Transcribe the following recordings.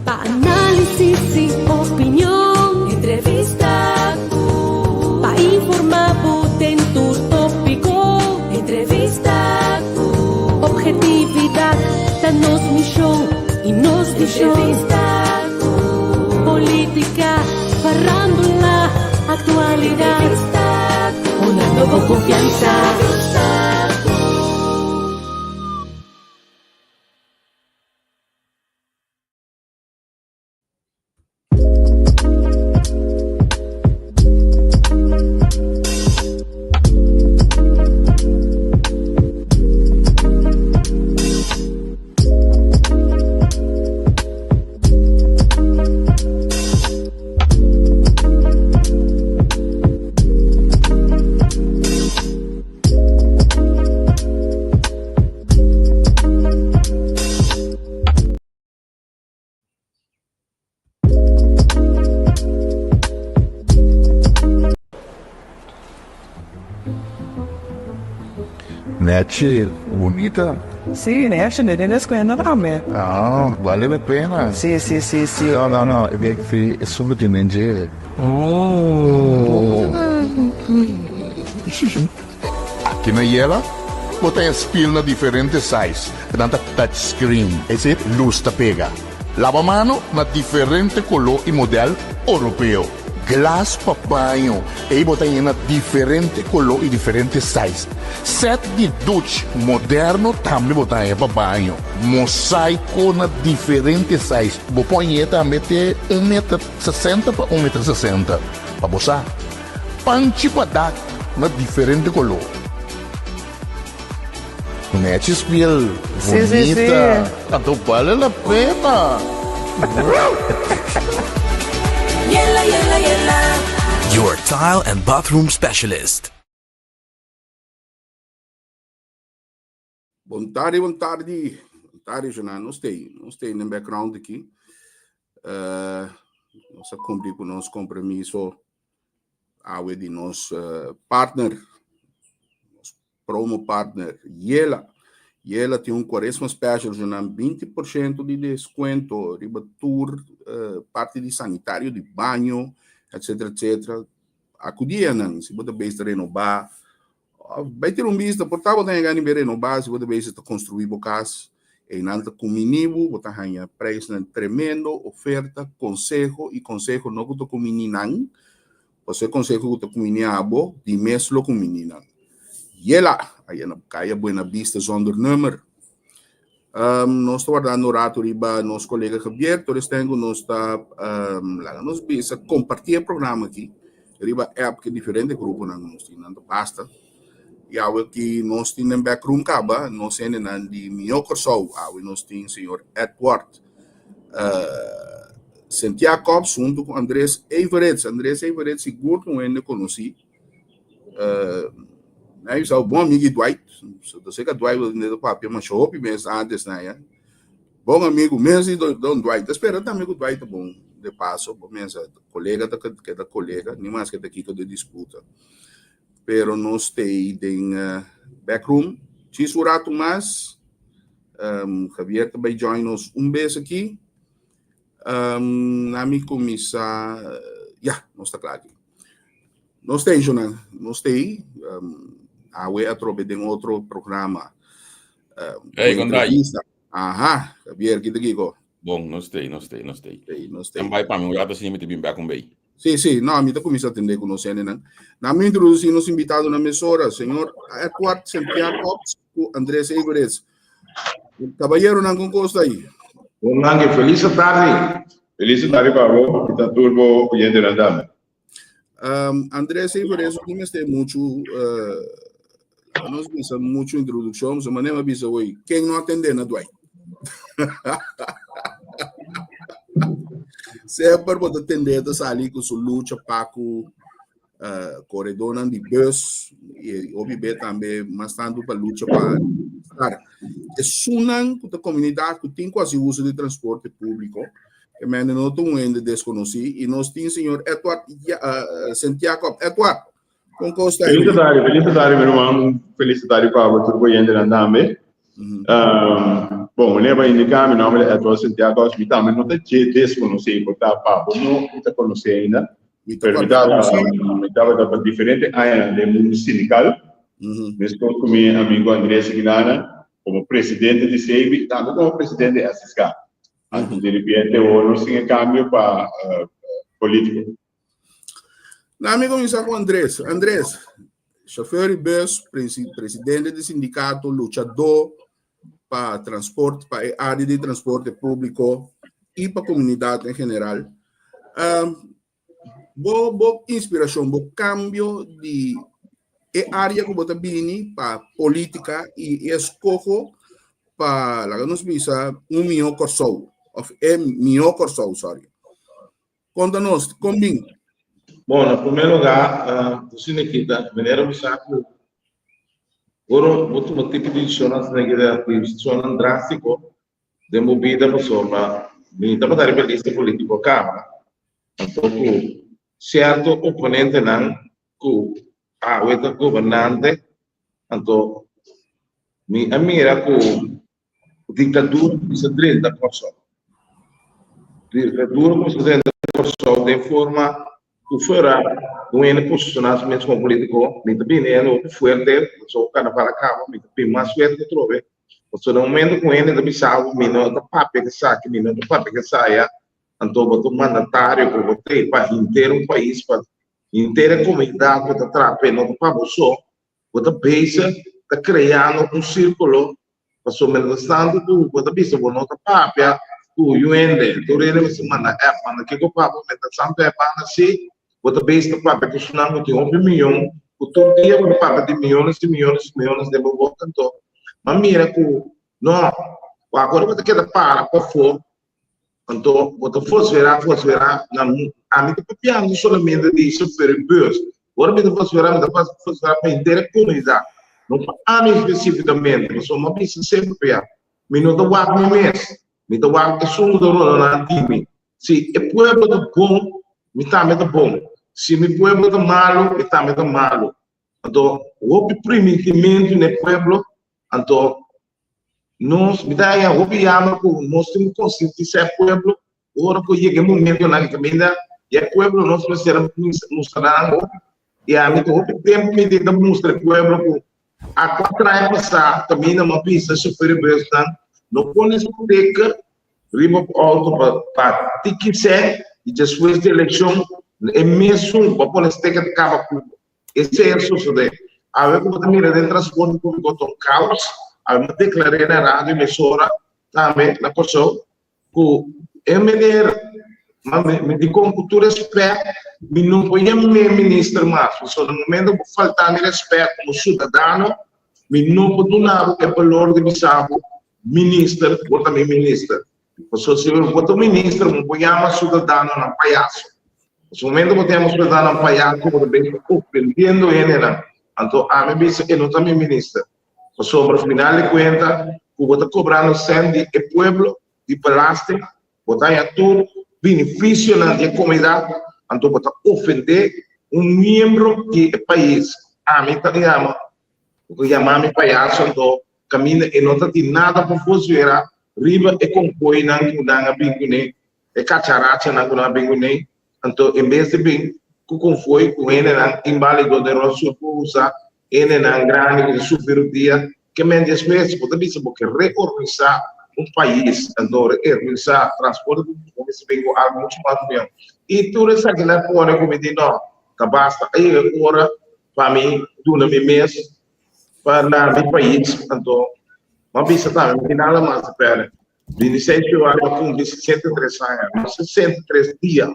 Pa análisis i opinion. Entrevista ku. Pa informá bo den tur tópiko. Entrevista ku. Objetividat ta nos mishon i nos vishon. Entrevista ku. Polítika, farándula, aktualidat. Entrevista ku. Hunando bo konfiansa. Entrevista ku. Nechi, bunita. Sí, nechi, ne den escuela tambe. Ah, vale la pena. Sí, sí, sí, sí. No, no, no, e sí, e solo tiene dje. Oh. Aki na Yela, bo ta spil na diferente size, nan ta touch screen, es decir, luz ta pega. Laba mano na diferente color y model Oropeo. Glas pa baño, ey bo ta haña na diferente color y diferente size. Set di duch moderno tambe bo ta haña pa baño. Mosaico na diferente size, bo por hañ'e tambe te un meter sesenta pa un meter sesenta, pa bo sa. Panchi pa dak na diferente koló. Nechi spiel Sí, sí, sí. bonita. Anto bale la pena. Yela, yela, yela. Your tile and bathroom specialist. Bon tardi, bon tardi. Bon tardi, Jonan. Nos tei, nos tei den background aki. Uh, nos a cumpli cu nos compromiso awe di nos uh, partner, nos promo partner, Yela. Yela tin un cuaresma special, Jonan, 20% di descuento riba tur uh, parti di sanitario di baño, etcétera, etcétera. Acudí nan, si bo ta bezig ta renobá, Bai tira un bista, por ta bo ta yega nivel renobá, si bo ta bezig ta construí bo cas, einan ta cuminí bo, bo ta haña prijsnan tremendo, oferta, conseho, y conseho no cu ta cuminí nan, pasobra e conseho cu ta cuminí abo, di mes lo cuminí nan. Yela! Aya na Caya Buena Vista zonder nummer. Nos ta wardando un rato riba nos colega Javier, tur esnan cu nos ta laga nos bisa comparti e programa aki riba app cu diferente gruponan cu nos tin, nan ta basta. Y awe aki nos tin den back room caba nos hendenan di Mihó Kòrsou, awe nos tin señor Edward Sint-Jacobs hunto cu Andres Everitz. Andres Everitz sigur ta un hende conoci. Nan bisa bon amigo di Dwight. So ta seka Dwight lo tende ta papia masha hopi mes antes na ya. Bon amigo mes di Don Dwight. Ta spera tambe ku Dwight ta bon de paso. Bo mensa kolega ta keda kolega, ni maske ta kiko de disputa. Pero nos stay den back room. Djis un ratu mas. Javier ta bai join nos un bes aki. Nami kuminsá, ya, nos ta kla aki. Nos ta ei, Jonan, nos ta ei. Awe atrobe den otro programa. Hey, con entrevista. Aha, Javier, kita kiko? Bon, nos ta ei, nos ta ei, nos ta ei. Ei, nos ta ei. En bai pa mi un rato asina mi ta bin bek un bei. Sí, sí, no, mi ta kuminsá atendé ku nos hendenan. Na mi introdusí nos invitadonan mesora, señor Edward Sint-Jacobs ku Andrés Everitz. Caballeronan, kon kos ta ei? Bon danki, felis tardi. Felis tardi pa bo i ta tur bo oyentenan tambe. Andrés Everitz no mester muchu, uh, nos bisa muchu introdukshon, so manera mi a bisa hoy, ken no atendé na Dwight? Semper bo ta tende ta sali ku su lucha pa ku uh, koredónan di bus i hopi be tambe mas tantu pa lucha pa estar. Esunnan ku ta komunidat ku tin ku hasi uso di transporte públiko, e mende no ta un hende deskonosí i nos tin señor Edward uh, Sint-Jacob. Edward, kon kos ta? Felis tardi, felis tardi mi ruman, felis tardi pa bo tur bo yentenan tambe. Bon, manera bo a indiká, mi nòmber ta Edward Santiago, mi tambe no ta dje deskonosé, por ta pa bo no mi ta konosé ainda, pero mi tabata mi tabata pa diferente añanan den mundu sindikal, meskos ku mi amigo Andrés Aguilana, komo presidente di SEBI i tambe komo presidente di SSK. Anto di repente awor nos tin e kambio pa polítiko. Laat mi kuminsá ku Andrés. Andrés, chauffeur di bus, presidente di sindikato, luchadó pa transport, pa e área di transporte públiko i pa komunidat en general. Um, bo, bo inspirashon, bo kambio di e área ku bo ta bini pa polítika i e eskoho pa, laga nos bisa, un mihó Kòrsou, òf e mihó Kòrsou, sorry. Konta nos, kon bin? Bon, na promé lugá, José Nikita, manera bo sa ku ora bo tuma tipo di desishonnan asina ki ta desishonnan drástiko den bo bida pasobra mi tabata riba lista polítiko kaba, anto ku sierto oponentenan ku awe ta gobernante, anto mi a mira ku Diktadura kuminsá drenta Kòrsou. Diktadura kuminsá drenta Kòrsou den forma ku fuera un hende posishoná su mes komo polítiko, mi ta bini hende hopi fuerte, pasobra karnaval a kaba, mi ta bin mas fuerte atrobe. Pasobra den momento ku un hende ta bisa bo mi no ta papia ku esaki, mi no ta papia ku esaya, anto bo ta un mandatario ku bo ta pa henter un pais, pa henter e komunidat ku ta traha p'e, no ta pa bo so. Bo ta bezig ta kreando un sírkulo, pasobra mientrastantu ku bo ta bisa bo no ta papia ku yu hende, tur hende mester manda app, manda kiko pa bo, mientrastantu e banda si, bo ta bezig ta papia ku esnan ku tin hopi miyon, ku tur dia bo ta papia di miyones i miyones i miyones den bo boka, anto bo a mira ku no, wak ora bo ta keda para pafó Anto bo ta fosferá, fosferá na ami ta papiando solamente di chofer di bus. Ora mi ta fosferá, mi ta fosferá pa henter e komunidat, no pa ami spesífikamente, pasobra mi a bisa semper p'e, mi no ta wak mi mes, mi ta wak esun ku ta rodoná di mi. Si e pueblo ta bon, mi tambe ta bon. Si mi pueblo ta malu, mi tambe ta malu. Anto hopi primintimentu na e pueblo, anto Nos, mi ta haña hopi yama ku nos tin ku konsientisá e pueblo ora ku yega e momentonan di kaminda i e pueblo nos mester a mustra nan hopi. I ami ta hopi tempu mi tin ta mustra e pueblo ku a kuater aña pasá kaminda mi a bisa shofer di busnan no pone sticker riba bo outo pa pa tiki sèn i despues di elekshon e mesun ku a pone sticker ta kaba ku bo. Esei a sosodé. Awe ku bo ta mira den transporte públiko ta un kaos. Awe mi a deklar'é na radio emisora tambe na Kòrsou ku e meneer, ma mi dikon ku tur rèspèt mi no por yam'é minister mas, pasobra na momento ku bo falta mi rèspèt komo siudadano mi no por duna bo e balor di bisa bo minister, bo ta mi minister. Pasobra si bo ta un minister bo por yama siudadanonan payaso. Pasobra momento bo ta yama siudadanonan payaso bo ta bes ta ofendiendo hendenan. Anto ami bisa e no ta mi minister. Pasobra final di kuenta ku bo ta kobrando sèn di e pueblo di belasting, bo ta haña tur benefisionan di e komunidat, anto bo ta ofendé un miembro di e pais. Ami ta yama, bo ta yama mi payaso anto kaminda e no ta tin nada pa vosvera riba e konkoinan ku nan a bin kuné, e kacharachanan ku nan a bin kuné, anto en bes di bin ku konfoi ku hendenan inbálido den ròlstoel por usa, hendenan grandi ku ta sufri rudia, ke men despues bo ta bisa bo ke reorganisá un pais, anto reorganisá transporte públiko bo mester bin ku algu muchu mas mihó. I tur esakinan pone ku mi di no, ta basta, a yega e ora pa mi duna mi mes pa na mi pais, anto m'a bisa tambe mi tin nada mas di perde. 26 februari m'a cumpli 63 aña, no 63 dia,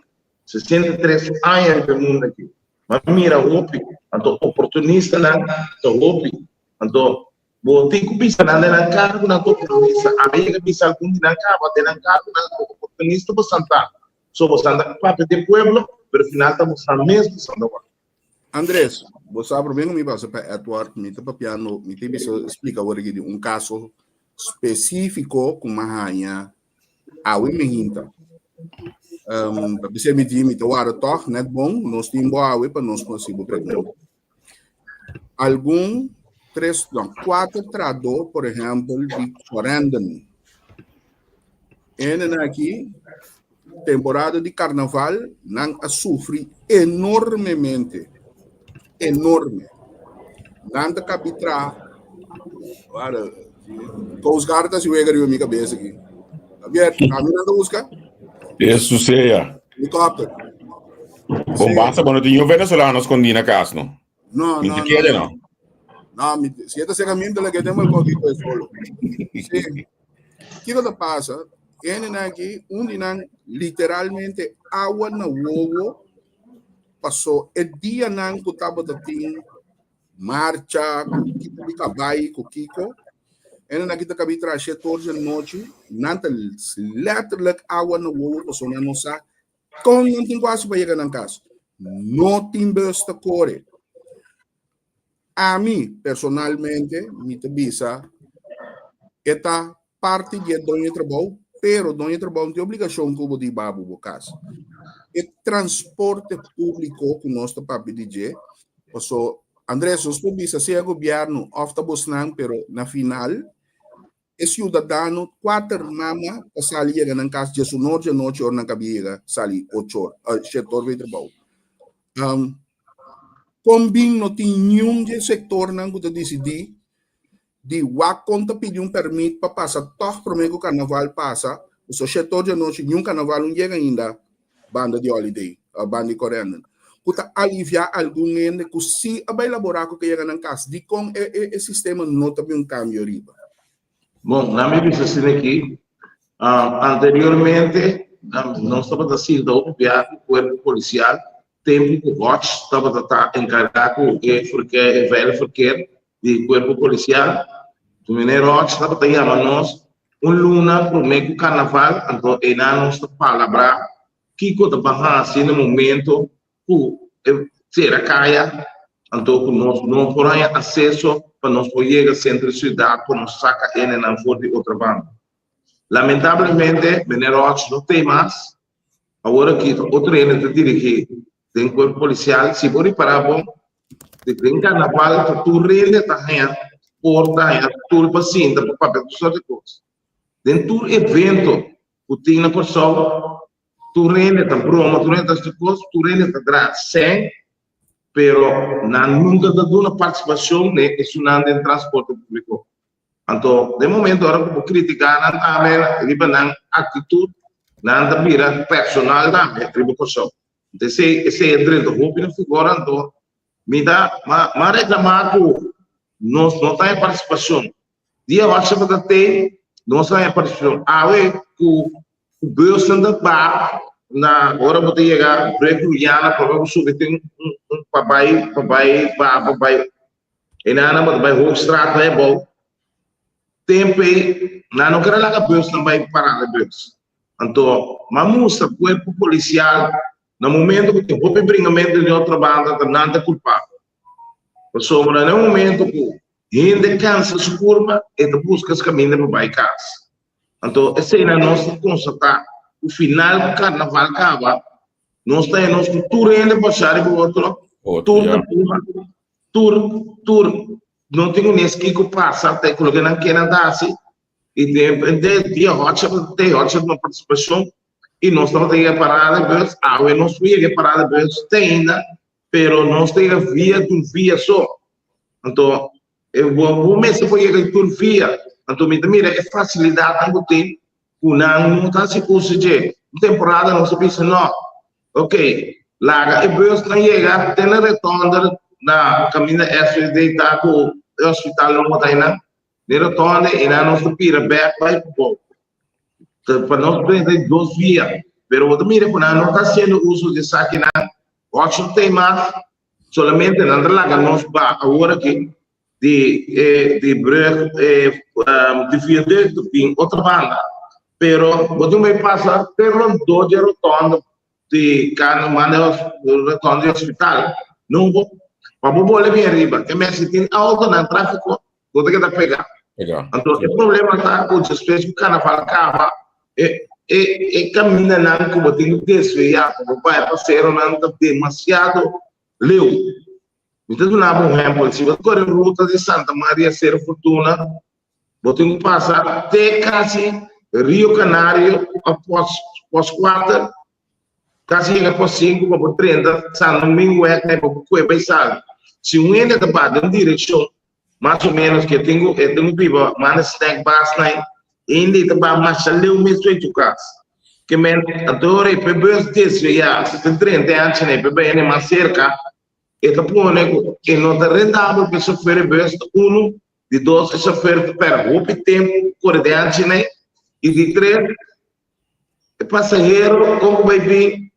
63 aña riba e mundo aki. M'a mira hopi, anto oportunistanan ta hopi, anto bo tin cu bisa nan den nan cara cu nan ta oportunista. Ami yega bisa algun di nan caba den nan cara cu nan ta oportunista bosan ta. So bosan ta papia di e pueblo, pero final ta bosan mes bosan ta wak. Andres, bo sa promé ku mi pasa pa Edward, mi ta papiando, mi ta bisa splika awor aki di un kaso spesífiko ku mi a haña awe mehinta. Um, pa bisa mi di, mi ta warda tòg nèt bon, nos tin bo awe pa nos por hasi bo pregunta. Algun tres, no, kuater trahadó, por ehèmpel, di Corendon. Hendenan aki, temporada di karnaval, nan a sufri enormemente. Enorme. Nan ta kapitra. Wara, Coast Guard ta si wega riba mi kabesa aki. Javier, ami nan ta buska? Eso sea. Helikòpter. Bon, basta, bo no tin un venezolano skondí na kas, no? No, Ni no, siquiera no. no. No, mi, si esta será mi, la que tengo el poquito de solo. Sí. Kiko ta pasa? Hendenan aki, un di nan literalmente awa na wowo pasó e dianan ku tabata tin marcha, ku kiko di kabai, ku kiko. Hendenan aki ta kabi traha shete or di anochi, nan ta letterlijk awa na wowo pasó nan no sa kon nan tin ku hasi pa yega nan kas. No tin bus ta kore. Ami, personalmente, mi ta bisa, e ta parti di e doño di trabou, pero doño di trabou no tin obligashon ku bo di babu bo kas. E transporte públiko ku nos ta papia di dje, paso, Andres, nos por bisa sea gobièrnu òf ta bosnan, pero na final e siudadano kuater mama ta sali yega nan kas diesunor di anochi ora nan kabi yega sali ocho or, shete or bai trabou. Um, kon bin no tin niun di e sektornan ku ta disidí di wak kon ta pidi un pèrmit pa pasa tòg promé ku karnaval pasa, pasobra shete or di anochi niun karnaval no yega ainda banda di Holiday, banda di Corendon, ku ta aliviá algun hende ku sí a bai laborá ku ke yega nan kas. Dikon e e e sistema no ta bin un kambio riba? Bon, nan mi bisa asina aki, anteriormente nos tabata sinta hopi bia ku kuerpo polisial tempu ku Hodge tabata ta enkargá ku e verkeer, e veilig verkeer di kuerpo polisial. Meneer Hodge tabata yama nos un luna promé ku karnaval, anto einan nos ta palabrá kiko ta ban hasi na momento ku e sera kaya, anto ku nos no por haña aseso pa nos por yega sentro di siudat pa nos saka hendenan for di otro banda. Lamentablemente meneer Hodge no t'ei mas, awor aki ta otro hende ta dirigí den kuerpo polisial. Si bo ripará bon, den karnaval ta tur hende ta haña por ta haña tur pa sinta pa papia tur sort di kos. Den tur evento ku tin na Kòrsou Tur hende ta broma, tur hende ta hasi kos, tur hende ta dra sèn, pero nan nunka ta duna partisipashon den esunnan den transporte públiko. Anto, den momento ora ku bo kritiká nan tambe riba nan aktitut, nan ta bira personal tambe riba Kòrsou. Anto esei, esei a drenta hopi na figura, anto mi ta, m'a reklamá ku nos no ta haña partisipashon. Dia wak tabata te, nos a haña partisipashon. Awe ku Ku busnan ta ba na ora bo ta yega Brug Juliana prome bo subi tin un un pa bai pa bai ba pa bai einan bo ta bai Hoogstraat bai abou tempo ei nan no kere laga busnan bai parada bus anto m'a mustra kuerpo polisial na momento ku tin hopi bringamento di otro banda ta nan ta kulpabel pasobra na e momento ku hende kansa su kurpa e ta buska su kaminda pa bai kas. Anto eseinan nos ta konstatá ku final ku karnaval kaba, nos ta nos ku tur hende pasá riba otro, tur ta puma, tur, tur, no tin un nes kiko pasa te ku loke nan ke nan ta hasi, i den dia hòtshèp te hòtshèp na partisipashon, i nos tabata yega parada di bus, awe nos por yega e parada di bus te ainda, pero nos ta yega via tur via so, anto E bo bo mester por yega tur via. Anto mi ta mira e facilidadnan cu tin cu nan no ta haci uso dje. Un temporada nos a bisa no, ok, laga e busnan yega te na rotonde na caminda SVD ta cu e hospital nobo ta einan, den rotonde einan nos ta bira bek bay pabou. Pa nos drenta e dos via. Pero bo ta mira cu nan no ta haciendo uso di esakinan. Ocho ta mas Solamente nan ta laga nos ba awor aki di e di brug e di viaducto bin otro banda, pero bo tin bai pasa te rondó dje rotonde di kan manda rotonde di hospital no pa bo bole bin ariba ke mester tin autonan trafiko bo ta keda pega. Anto e problema ta ku despues ku karnaval kaba e e e kamindanan ku bo tin ku desviá pa bo bai pa seronan ta demasiado leu. Mi ta duna bo un ehèmpel, si bo ta kore ruta di Santa Maria Sero Fortuna, bo tin ku pasa te kasi. Rio Canario òf Pos Pos Kuater, kasi yega Pos Sinku pa bo drenta San Domingo wèg pa bo kue bai sali. Si un hende ta bai den un direkshon mas o menos ku e tin ku e tin ku biba manda snack bars nan hende ta bai masha leu mes bai su kas. Ke men anto ora e pe bus desviá si ta drenta e anchi nan e pe bai hende mas serka e ta pone ku e no ta rendabel pa e shofer e bus ta unu. Di dos, e shofer ta pèrdè hopi tempu ku kore den anchi-nei. I di tres, e pasahero kon ku bai bin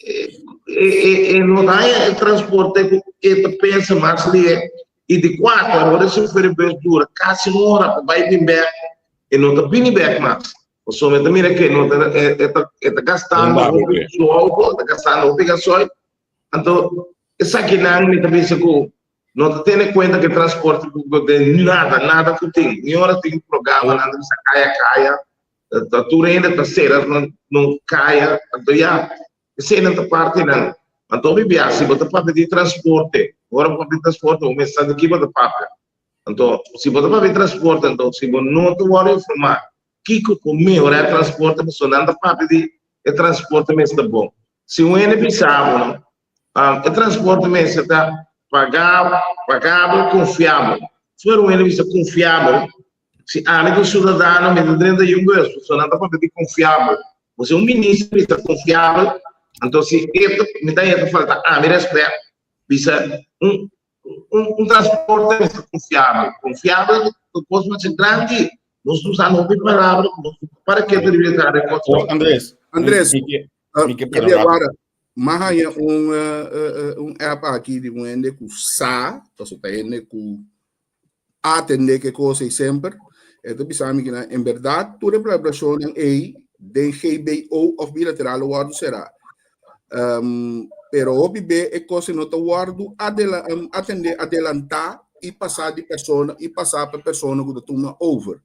e no ta haña e transporte ku e ta pensa mas lihe. I di kuater, ora e shofer e bus dura kasi un ora pa bai bin bèk, e no ta bini bèk mas. Pasobra e ta mira ku e no ta e ta gastando hopi su outo, e ta gastando hopi gasoil. Anto esakinan mi ta bisa ku No ta tene kuenta ku e transporte públiko den nada, nada ku tin. Ni ora tin programanan ta bisa kaya kaya, ta tur hende ta sera nan kaya. Anto ya, eseinan ta partinan. Anto hopi bia si bo ta papia di transporte, ora bo papia di transporte bo mester sa di ki bo ta papia. Anto si bo ta papia di transporte, anto si bo no ta wòrdu informá kiko por mehorá e transporte, pasobra nan ta papia di e transporte mester bon. Si un hende bisa bo no, E transporte mester ta pagabel, pagabel, konfiabel. Fuera un hende bisa konfiabel, si ami ta un siudadano mi ta drenta yu bus, pasobra nan ta papia di konfiabel. Bo si un minister bisa konfiabel, anto si e ta, mi ta haya ta falta ami rèspèt, bisa un un transporte mester konfiabel. Konfiabel ta un kos masha grandi. Nos ta usando hopi palabra ku nos no ta para ketu riba e trata e kos. Andres, Andres, mi ke, mi ke pera un rato. M'a haña un un app aki di un hende ku sa, pasobra ta hende ku atendé ku e kos ei semper. E ta bisa mi kinan en bèrdat tur e palabrashonnan ei den GBO òf bilateral lo wòrdu será. Pero hopi be e kos ei no ta wòrdu atendé adelantá i pasá di persona i pasá pa e persona ku ta tuma over.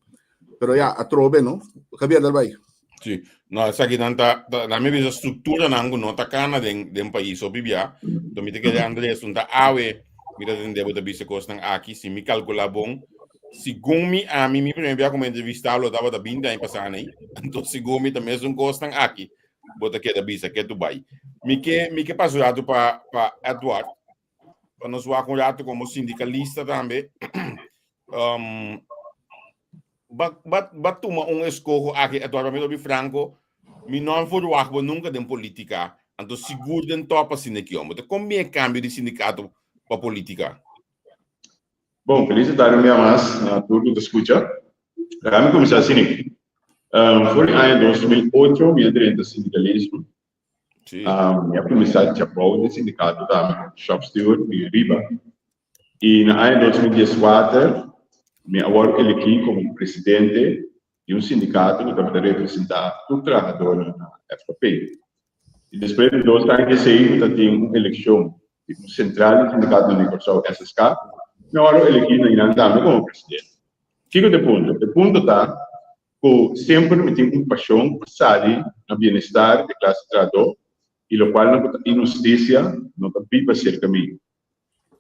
Pero ya, atrobe no. Javier, dal bai. Sí. No, esaki nan ta, ta na mi bisa structura nan ku no ta kana den den pais hopi bia. Enton mi ta kere Andres, un ta awe mi ta tende bo ta bisa kosnan aki, si mi kalkula bon, segun mi ami mi primer bia ku mi entrevista lo tabata binti aña pasá nei. Enton segun mi ta mesun kosnan aki bo ta keda bisa ketu bai. Mi ke mi ke pasa un ratu pa pa Edward pa nos wak un rato como sindicalista tambe. um, ba, ba, ba tuma un escojo aki, Eduardo, mi lo franco, mi no verwacht bo nunca den politica, anto sigur den top asina ki hombre. Te kon bien cambio di sindicato pa politica? Bon, felis tarde un bia mas na tur ku ta skucha. Laga mi kuminsá asina. Um, for di aña 2008 mi a drenta sindikalismo. Sí. Um, mi a kuminsá djabou den sindikato tambe komo shop steward di riba. I na aña 2014 mi a wòrdu elegí komo presidente di un sindikato ku tabata representá tur trahadónan na FKP. I despues di dos aña di esei ku ta tin un elekshon di un sentral di sindikatonan di Kòrsou, SSK, mi a wòrdu elegí na einan tambe komo presidente. Kiko ta e punto? E punto ta ku semper mi tin un pashon pa sali na bienestar di klase trahadó i lokual no ku ta inhustisia no ta biba serka mi.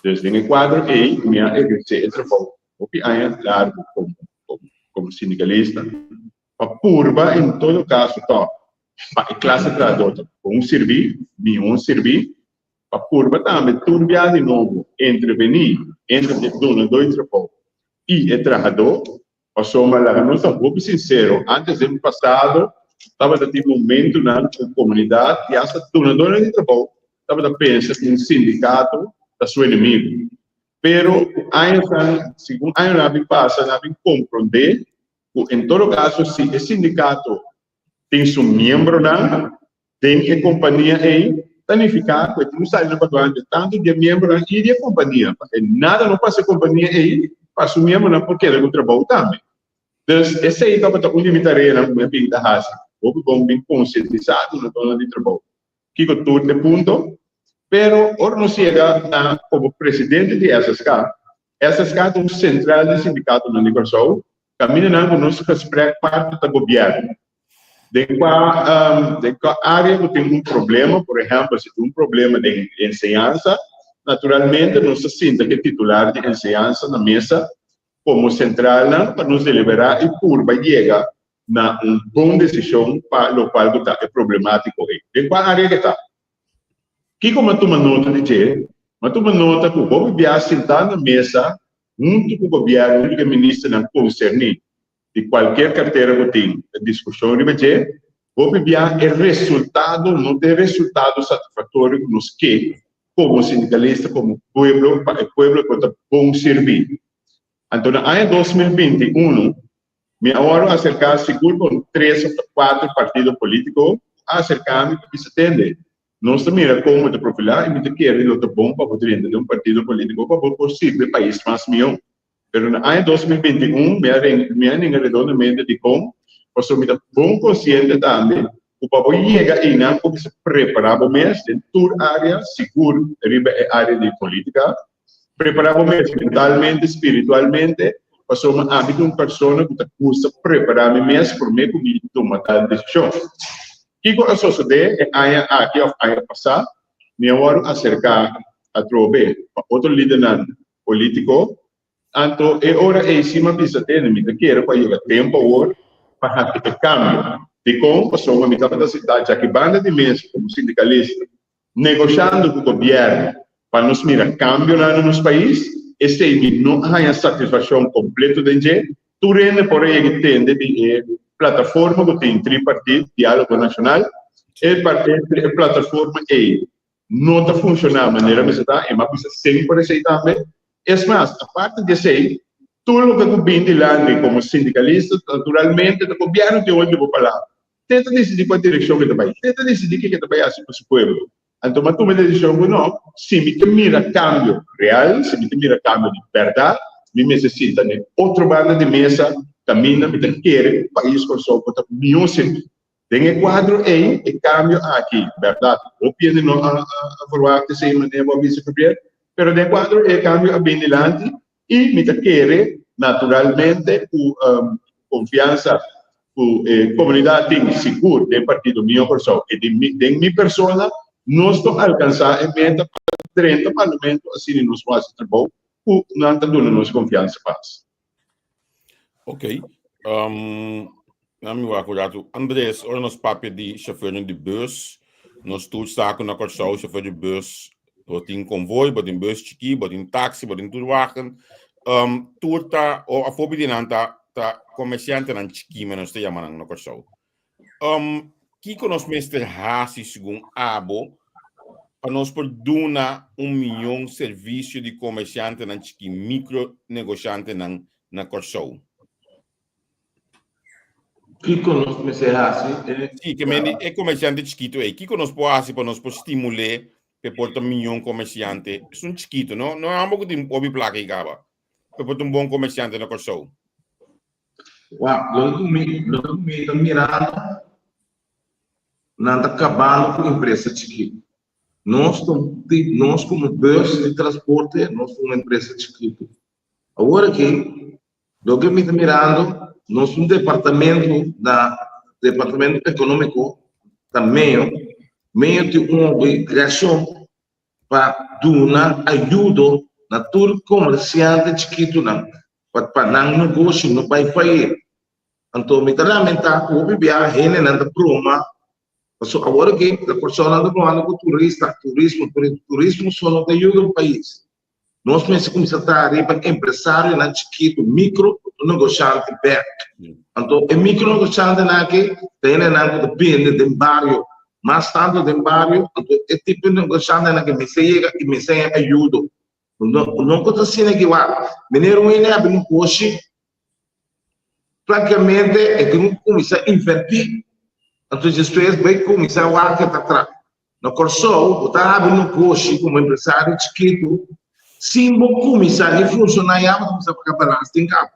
Dus den e kuadro ei mi a ehersé e trabou hopi aña largu komo komo sindikalista pa purba en todo kaso tòg pa e klase trahadó ta bon sirbí, mihó sirbí, pa purba tambe tur bia di nobo entrevení entre e dunadó di trabou i e trahadó. Pasobra laga nos ta hopi sinsero, antes den pasado tabata tin momentunan ku komunidat i asta dunadónan di trabou tabata pensa ku un sindikato ta su enemigu. Pero ku añanan, segun añanan a bin pasa, nan a bin komprondé ku en todo kaso si e sindikato tin su miembronan den e kompania ei, ta nifiká ku e tin un sali na baduante tantu di e miembronan i di e kompania, pa e nada no pasa e kompania ei pa su miembronan por keda ku trabou tambe. Dus esei tabata un di mi tareanan ku mi a bin ta hasi. Hopi bon bin konsientisá dunadónan di trabou kiko tur e punto. Pero ora nos yega na komo presidente di SSK, SSK ta un sentral di sindikatonan di Kòrsou, kamindanan ku nos gesprek parti ta gobièrnu. Den kua den kua área ku tin un problema, por ehèmpel si tin un problema den enseñansa, naturalmente nos ta sinta ku e titular di enseñansa na mesa komo sentralnan pa nos deliberá i purba yega. na un bon desishon pa lokual ku ta e problemátiko ei. Den kua área ke ta? Kiko mi a tuma nota di dje? Mi a tuma nota ku hopi bia sintá na mesa huntu ku gobièrnu, huntu ku e ministernan konserní di kualkier kartera ku tin e diskushon riba dje, hopi bia e resultado no ta e resultado satisfaktorio ku nos ke komo sindikalista, komo pueblo, pa e pueblo por ta bon sirbí. Anto na aña 2021 mi a wòrdu aserká sigur kon tres òf ta kuater partido polítiko a aserká mi pa bisa tende, nos ta mira kon bo ta profilá i mi ta kere lo ta bon pa bo drenta den un partido polítiko pa bo por sirbi e pais mas mihó. Pero na aña 2021 mi a mi a ninga redondamente dikon, pasobra mi ta bon konsiente tambe ku pa bo yega einan bo mester prepará bo mes den tur área, sigur riba e área di polítika, Prepará bo mes mentalmente, spiritualmente, pasobra ami ta un persona ku ta gusta prepará mi mes promé ku mi tuma tal desishon. Kiko a sosodé e aña aki òf aña pasá? Mi a wòrdu aserká atrobe pa otro lidernan polítiko, anto e ora ei si mi a bisa tene, mi ta kere ku a yega tempu awor pa hasi e kambio. Dikon? Pasobra mi tabata sintá djaki banda di mesa komo sindikalista Negoshando ku gobièrnu pa nos mira kambionan na nos pais, esei mi no a haña satisfakshon kompleto den dje. Tur hende por a yega tende di e plataforma ku tin tripartit, Diálogo Nashonal. E e plataforma ei no ta funshoná manera mester ta, e m'a bisa semper esei tambe. Es mas, aparte di esei, tur loke ku bin dilanti komo sindikalista, naturalmente ta gobièrnu tin último palabra. Te ta disidí kua direkshon ke ta bai. Te ta disidí ke ke ta bai hasi pa su pueblo. Anto mi a tuma e desishon ku no, si mi ke mira kambio real, si mi ke mira kambio di bèrdat, mi mester sinta na e otro banda di mesa kaminda mi ta kere ku pais Kòrsou por ta mihó sirbi. Den e kuadro ei, e kambio aki, bèrdat, hopi hende no a verwagt esei manera bo a bisa Gabriel, pero den e kuadro ei e kambio a bini dilanti I mi ta kere naturalmente ku konfiansa ku e komunidat tin sigur den partido Mio Kòrsou i den mi persona, nos lo alkansá e meta pa drenta parlamento asina nos por hasi trabou ku nan ta duna nos konfiansa pa hasi. Ok. Na mi wak un ratu. Andres, ora nos papia di chauffeurnan di bus, nos tur sa ku na Kòrsou chauffeur di bus bo tin konvoi, bo tin bus chikí, bo tin taksi, bo tin tur wagen. Um, tur ta, o afobi di nan ta, ta komersiantenan chikí, men nos ta yama nan na Kòrsou. Um, kiko nos mester hasi segun abo pa nos por duna un mion servisio di komersiantenan chikí, mikro negoshantenan na Kòrsou? Kiko nos mester hasi? Sí, ke men e komersiante chikitu ei. Kiko nos por hasi pa nos por stimul'é p'e por ta mion komersiante? Esun chikitu, no? No amo ku tin hopi plaka ei kaba. P'e por ta un bon komersiante na Kòrsou. Wak, loke ku mi, loke ku mi ta mirando, nan ta kabando ku empresa chikitu. Nos ta, nos komo bus di transporte, nos ta un empresa chikitu. Awor aki, Loke mi ta mirando, nos un departamento na Departamento Economico ta meo, meo tin un obligacion pa duna ayudo na tur comerciante chikitonan pa pa nan negoshi no bay faye. Anto mi ta lamenta cu hopi biaha hendenan ta broma, pasobra awor aki ta personanan ta bromando cu turista, turismo, turismo so no ta yuda un pais. Nos mester kuminsá traha riba empresarionan chikitu, mikro negoshante bèk. Anto e mikro negoshantenan aki ta hendenan ku ta bende den bario, mas tantu den bario, anto e tipo di negoshantenan aki mester yega i mester haña ayudo. No ku ta asina ki wak, meneer un hende habri negoshi, praktikamente e tin ku kuminsá invertí, anto despues bai kuminsá wak ke ta traha. Na Kòrsou bo ta habri negoshi komo empresario chikitu sin bo kuminsá ni funshoná ya bo ta kuminsá paga belasting kaba.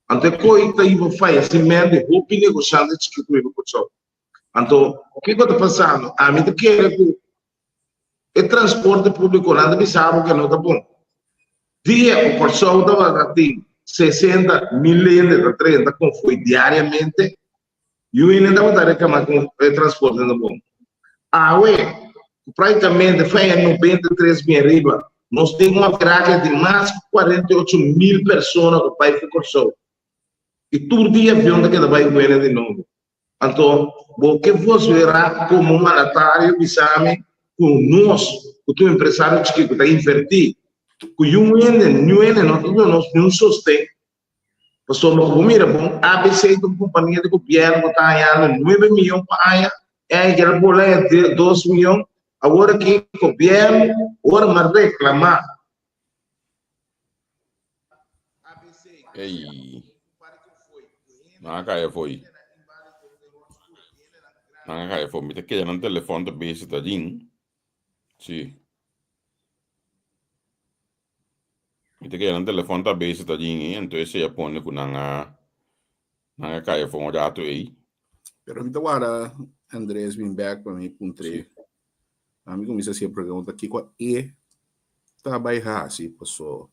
Anto e koi ta yuba faya sin mende hopi negoshante chikitu riba Kòrsou. Anto kiko ta pasando? Ami ta kere ku e transporte públiko nan ta bisa bo ke no ta bon. Dia ku Kòrsou tabata tin 60 mil hende ta drenta konvoi diariamente, Yu hende tabata reclama cu e transporte no bon. Awe, cu practicamente faya 93 bien riba, nos tin un averahe di mas cu 48 mil persona cu bai for Corsou. I tur dia avion ta keda bai wena di nobo. Anto bo ke vosverá komo mandatario bisa mi ku nos, ku tur empresario chikí ku ta invertí, ku yun hende, niun hende no ta duna nos niun sosten. Pasobra ku bo mira bon, ABC ta un kompania di gobièrnu ku ta hañando nuebe miyon pa aña, e aña keda bola haña dos miyon. Awor aki gobièrnu ora mas reklamá. Ey. Nan a kaya foi. Nan a kaya foi. Mi ta keda nan telefon ta besi ta ring. Si. Mi ta keda nan telefon ta besi ta ring ei. Anto esei a pone ku nan a nan a kaya foi un rato ei. Pero mi ta warda Andres bin bek pa mi puntr'é. Ami kuminsá hasi e pregunta kiko e ta bai hasi paso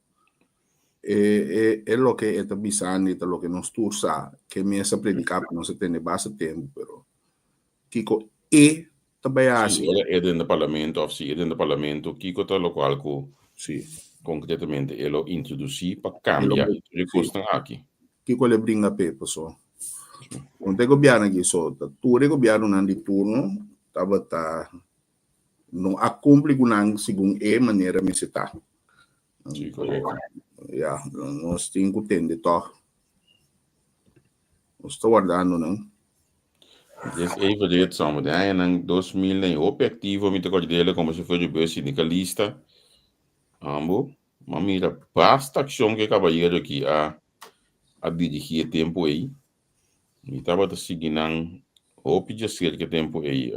e e e loke e ta bisando i ta loke nos tur sa ke mes a prediká pa nos a tende basta tempu pero kiko e ta bai Si hasi? ora e den parlamento òf si e den parlamento kiko ta lokual ku Si. konkretamente e lo introdusí pa E lo kambia bai tur e si. kosnan aki? Kiko lo e bringa p'e paso no ta e gobièrnu aki so ta tur e gobièrnunan di turno tabata no a cumpli cu nan segun e manera mester ta. Sí, correcto. Ya, nos tin cu tende toch. Nos ta wardando nan. Des even dit som, de añanan 2000 en hopi activo mi ta kordele como chauffeur di bus sindicalista. Ambo, ma mira basta accion que caballero aki a a dirigi e tempo ei. Mi tabata sigui nan hopi djaserka e tempu ei,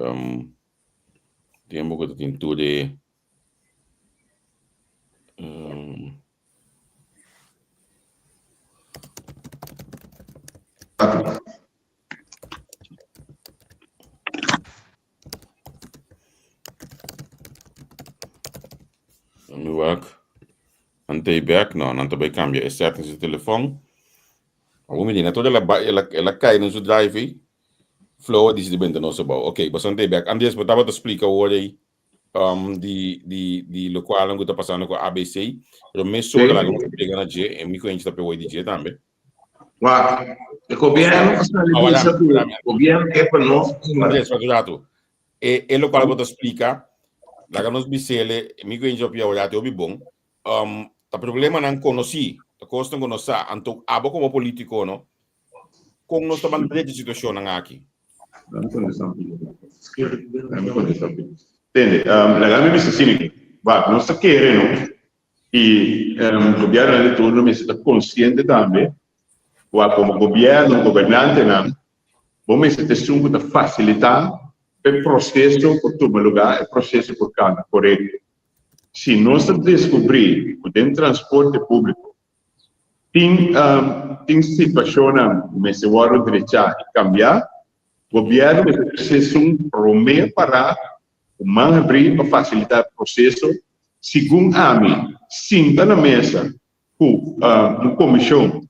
tempu ku ta tin tur e Mi wak. Nan ta e bek? No, nan ta bai kambia e settings di telefòn. Awor mi di, na tur el a bai, el a, el a kai den su drive ei. Flow a disidi benta nos abou. Ok, boso nan ta e bek. Andres, bo tabata splika awor ei um, di, di, di lokualnan ku ta pasando ku ABC. Pero mesora laga nos pega na dje, e mi kuenchi ta pe woi di dje tambe. Wak, e gobièrnu a sali bisa ku gobièrnu ke pa nos. Andres, wak un ratu. E, e lokual bo ta splika, laga nos bisele, mi ku Angel Pia Orate hopi bon, um, ta problemanan konosí, ta kosnan ku nos sa, anto abo komo polítiko no, kon nos ta ban drecha situashonnan aki? Tende, um, laga mi bisa asina aki, wak, nos ta kere no, i um, gobièrnunan di turno mester ta konsiente tambe, wak, komo gobièrnu, gobernantenan, Bo mester ta esun ku ta fasilitá pa e proseso por tuma lugá, e proseso por kana korekto. Si nos ta deskubrí ku den transporte públiko tin tin situashonnan ku mester wòrdu drechá i kambiá, gobièrnu mester ta esun promé pará ku man habrí pa fasilitá e proseso. Segun ami, sinta na mesa ku un komishon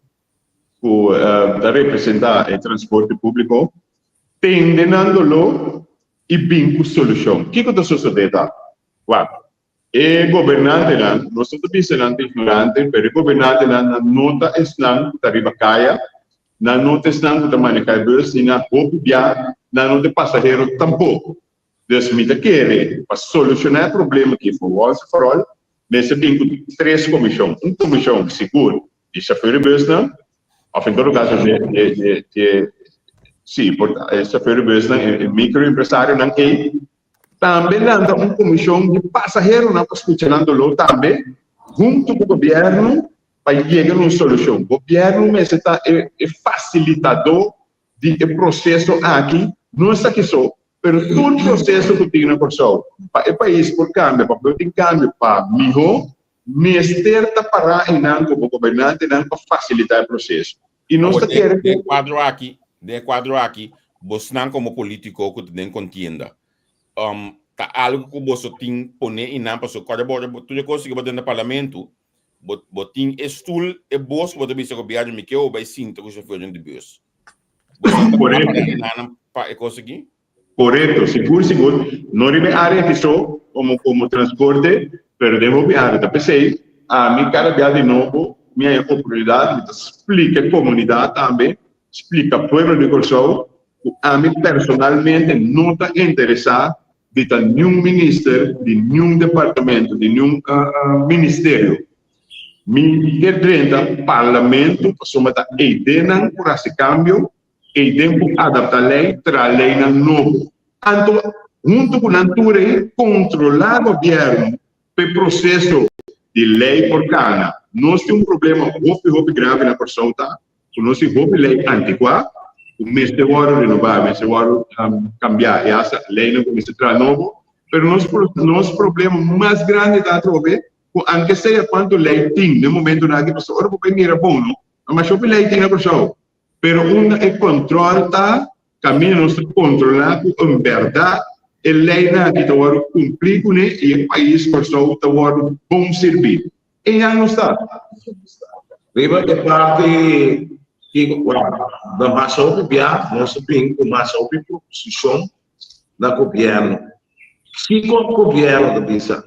ku ta representá e transporte públiko tende nan doló i bin ku solushon. Kiko ta sosodé ta? Wak, e gobernantenan, nos no ta bisa nan ta ignorante, pero e gobernantenan nan no ta esnan ku ta riba kaya, nan no ta esnan ku ta manehá e bus, ni nan hopi bia nan no ta e pasahero tampoko. Dus mi ta kere pa solushoná e problema aki for once and for all, mester bin ku tres komishon. Un komishon sigur di shofùr di bùsnan, òf en todo kaso di di di si por ta e shofùr di bùsnan, e mikroempresarionan ei. Tambe lanta un komishon di pasaheronan pa skucha nan doló tambe huntu ku gobièrnu pa yega na un solushon. Gobièrnu mester ta e e fasilitadó di e proseso aki, no esaki so, pero tur proseso ku tin na Kòrsou pa e pais por kambia, pa por tin kambio pa mihó, mester ta pará einan komo gobernantenan pa fasilitá e proseso. I nos ta kere ku. Den e kuadro aki, den e kuadro aki, bosnan komo polítiko ku ta den kontienda, ta algu ku boso tin pone einan pasobra kòrda bo tur e kos ku bo den na parlamento, Bo, bo tin e stoel, e bos ku bo ta bisa gobièrnu mi ke bo bai sinta ku shofèrnan di bus. Bo ta Korekto. para enanan pa e kos aki? Korekto, sigur sigur. No riba e área aki so, komo komo transporte, pero den hopi área. Ta p'esei ami kada bia di nobo. mi haña oportunidat mi ta splika e komunidat tambe, splika pueblo di Kòrsou ku ami personalmente no ta interesá di ta niun minister di niun departamento, di niun ministerio. Mi ke drenta parlamento pasobra ta eidenan por hasi kambio, eiden por adaptá lei, traha leinan nobo. Anto huntu ku nan tur ei kontrolá gobièrnu pa e proseso di lei por kana. Nos tin un problema hopi hopi grave na Kòrsou ta ku nos tin hopi lei antikuá ku mester wòrdu renobá, mester wòrdu kambiá i asta leinan ku mester traha nobo. Pero nos nos problema mas grandi ta atrobe ku anke sea kuantu lei tin den momentunan aki pasobra ora bo bai mira bon no, a masha hopi lei tin na Kòrsou pero unda e kòntròl ta kaminda nos ta kontrolá ku en bèrdat e leinan aki ta wòrdu kumplí kuné i e pais Kòrsou ta wòrdu bon sirbí. Einan nos ta. Riba e parti kiko ku a masha hopi bia nos a bin ku masha hopi proposishon na gobièrnu. Kiko gobièrnu ta bisa?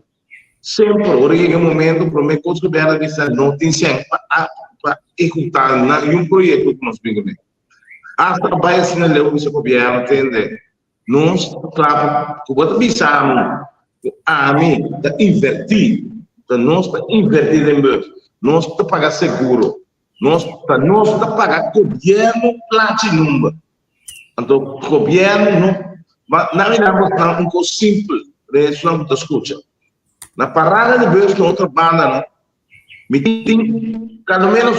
Semper ora yega e momento prome kos gobièrnu ta bisa no tin sèn pa pa ehekutá ningun proyekto ku nos bin kuné. Asta a bai asina leu bisa gobièrnu tende Nos ta kla pa ku bo ta bisa mi ku ami ta invertí, ta nos ta invertí den bus, nos ta paga seguro, nos ta nos ta paga gobièrnu plachi number. Anto gobièrnu no ma nan mi nan bosnan un kos simpel den esunnan ku ta skucha. Na parada di bus na otro banda no mi tin kando menos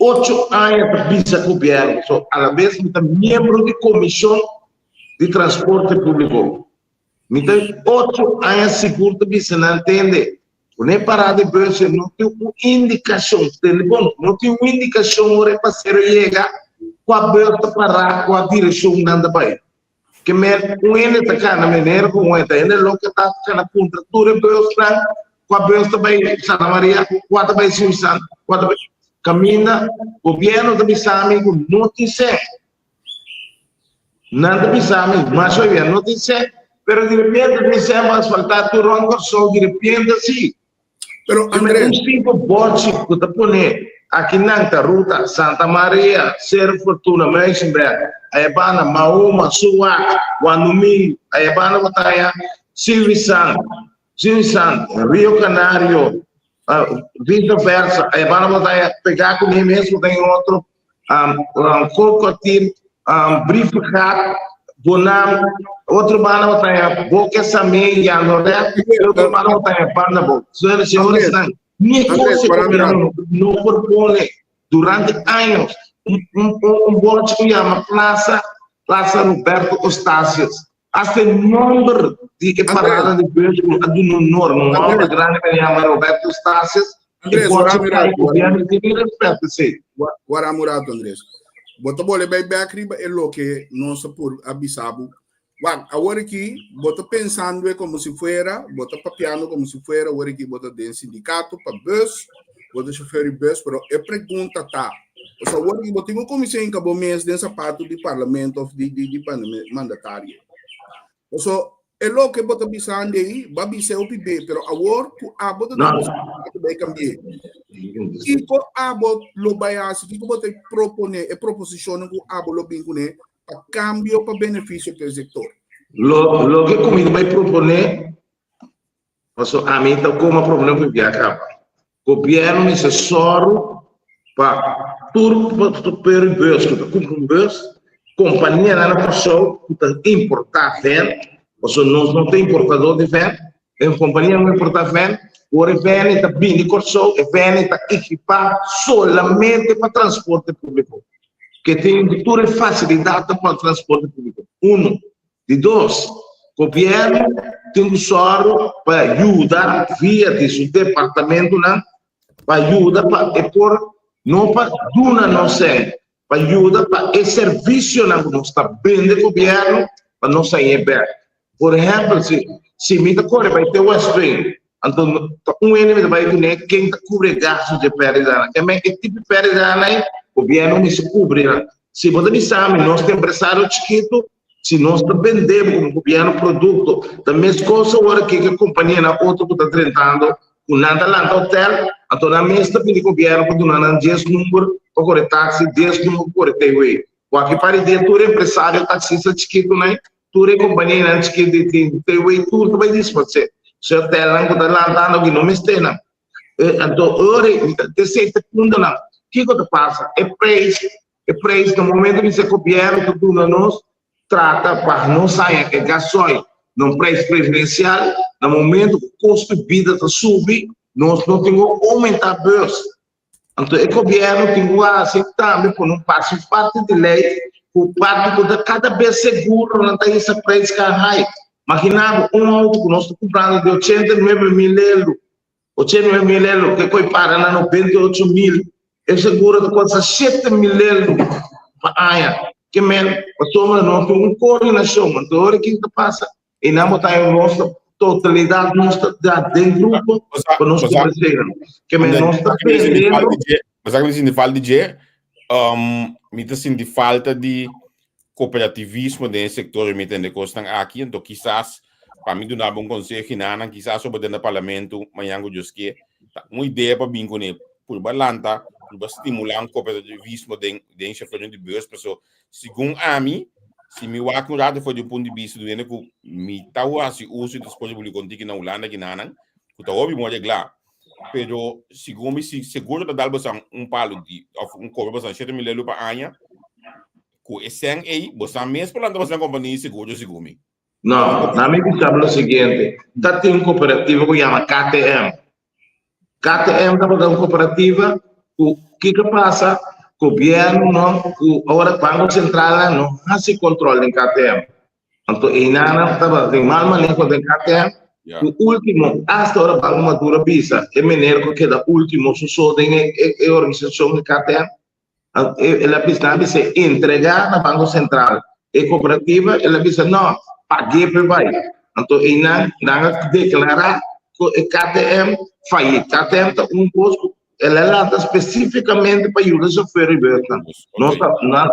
Ocho aña ta bisa gobièrnu, so alabes mi ta miembro di komishon di transporte públiko. Mi ta ocho aña sigur ta bisa nan tende ku n'e parada di bùs no tin un indikashon, tende bon, no tin un indikashon ora e pasero yega kua bùs ta pará, kua direkshon nan ta bai. Ke men un hende ta kana manera ku un hende ta hende loke ta kana puntra tur e beusnan kua beus ta bai Santa Maria kua ta bai Suisan kua ta bai kaminda gobierno ta bisa mi ku no tin sèn nan ta bisa mi mas oye no tin sèn pero di repente tin sèn pa asfaltá tur rònt Kòrsou di repente si Pero Andrés. Un simple bordje ku ta pone aki nan ta ruta Santa Maria, Cerro Fortuna, Muizenberg, Ayabana, Mahoma, Suwak, Wanumil, Ayabana Bataya, Silvisan, Silvisan, Rio Canario, vice versa, Ayabana Bataya, pegá ku mi mes ku ta en otro, Koolkwartier, Brievengat, Bonam, otro banda bo ta haña Boca Samé, Yanoret, otro banda bo ta haña Banda Bo. Señores, señores, nan, ni cosa e gobierno no por pone durante años un, un, un bordje ku yama Plaza, Plaza Roberto Ostasius. Hasta e nomber di e parada di bus ku a duna honor na un homber grandi ku a yama Roberto Ostasius, e bordje ta e gobierno tin di respeta esei. Wara un rato, Andres. Bo ta bole bai bek riba e loke nos a por a bisa bo. Wak, awor aki bo ta pensando como si fuera, bo ta papiando como si fuera awor aki bo ta den sindikato pa bus, bo ta chofer di bus, pero e pregunta ta, O sea, awor bo tin ku kuminsá hinka bo mes den sapato di parlamento of di di di mandatario. Paso e loke bo ta bisando ei, bo a bisa e hopi be, pero awor ku abo ta den bo sapato bai kambi'é. Kiko abo lo bai hasi? Kiko bo ta proponé? E proposishonnan ku abo lo bin kuné pa kambio pa benefisio pa e sektor? Lo loke ku mi ta bai proponé Paso ami ta koma problema ku bia kaba. Gobièrnu mester sòru pa tur per bus ku ta kumpra un bus, kompanianan na Kòrsou ku ta importá vèn, pasobra nos no ta importadó di vèn, e kompanianan ku importá vèn, ora e vèn ei ta bini Kòrsou, e vèn ei ta ekipá solamente pa transporte públiko, ke tin tur e fasilidatnan pa transporte públiko, unu. Di dos, gobièrnu tin ku sòru pa yuda via di su departamentunan pa yuda pa e por no pa duna nos sèn, pa yuda pa e servisionan ku nos ta bende gobièrnu pa nos hañ'é bèk. Por ehèmpel, si si mi ta kore bai te Westwing, anto ta un hende mi ta bai kuné, ken ta kubri e gastu dje pèrdidanan? Ke men e tipo di pèrdidanan ei gobièrnu mester kubri nan. Si bo ta bisa mi nos ta empresario chikitu, Si nos ta bende bo komo gobièrnu produkto, ta meskos awor aki ku e kompanianan otro ku ta drentando. ku nan ta lanta hotel, anto nan mes ta pidi gobièrnu pa duna nan dies number pa kore taksi, dies number pa kore TW. Ku aki pari dia tur empresario taksista chikitunan, tur e kompanianan chikitu di tin TW tur ta bai disparsé. So e hotelnan ku ta lantando aki no mester nan. Anto ora mi ta esei ta puntonan. Kiko ta pasa? E preis, e preis na momento ku gobièrnu ta duna nos trata pa nos haña e gasoil na un preis preferensial, na momento ku kosto di bida ta subi, nos no tin ku oumentá bus. Anto e gobièrnu tin ku hasi tambe pone un parti parti di lei ku parti ku ta kada bes seguro nan ta hisa preis ka hai. Magina bo un outo ku nos ta kumprando di 89.000 euro, 89.000 euro ke koi para na 98.000, e seguro ta kosta 7.000 euro pa aña. Ke men pasobra no tin un koordinashon. Anto ora kiko ta pasa? E nan bo ta haña nos ta totalidad nos ta da den grupo pa nos conversera. Ke men nos ta prendiendo. Bo sa ke mi sinti falta di dje? Um, mi ta sinti falta di cooperativismo den e sector mi tende cosnan aki, anto kisas pa mi duna bo un conseho hinanan, kisas obo den parlamento mañan ku Dios ke, ta un idea pa bin kuné, purba lanta, purba stimula un cooperativismo den den chauffeur di bus, paso Segun ami, si mi wak un rato for di un punto di bista di hende ku mi ta hasi uso di transporte públiko kontiki na Hulanda kinanan, ku ta hopi bon reglá, pero segun mi si seguro ta dal bosan un palo di òf un kobra bosan 7000 euro pa aña, ku e sèn ei bosan mes por lanta bosan kompania di seguro segun mi. No, na mi bisa bo lo siguiente, ta tin un cooperativa cu yama KTM. KTM tabata un cooperativa cu kico pasa? Gobierno no, cu ora Banco Central no haci control den KTM. Anto einanan tabata tin mal maneho den KTM, cu ultimo hasta ora Banco Maduro bisa e meneer cu keda ultimo su so den e organisacion di KTM, El a bisa, nan a bisa entregá na Banko Sentral e kooperativa, el a bisa no, pag'é p'e bai. Anto einan nan a deklará ku e KTM fayit. KTM ta un kos ku el a lanta spesífikamente pa yuda shofer di bùsnan. Nos ta, nan,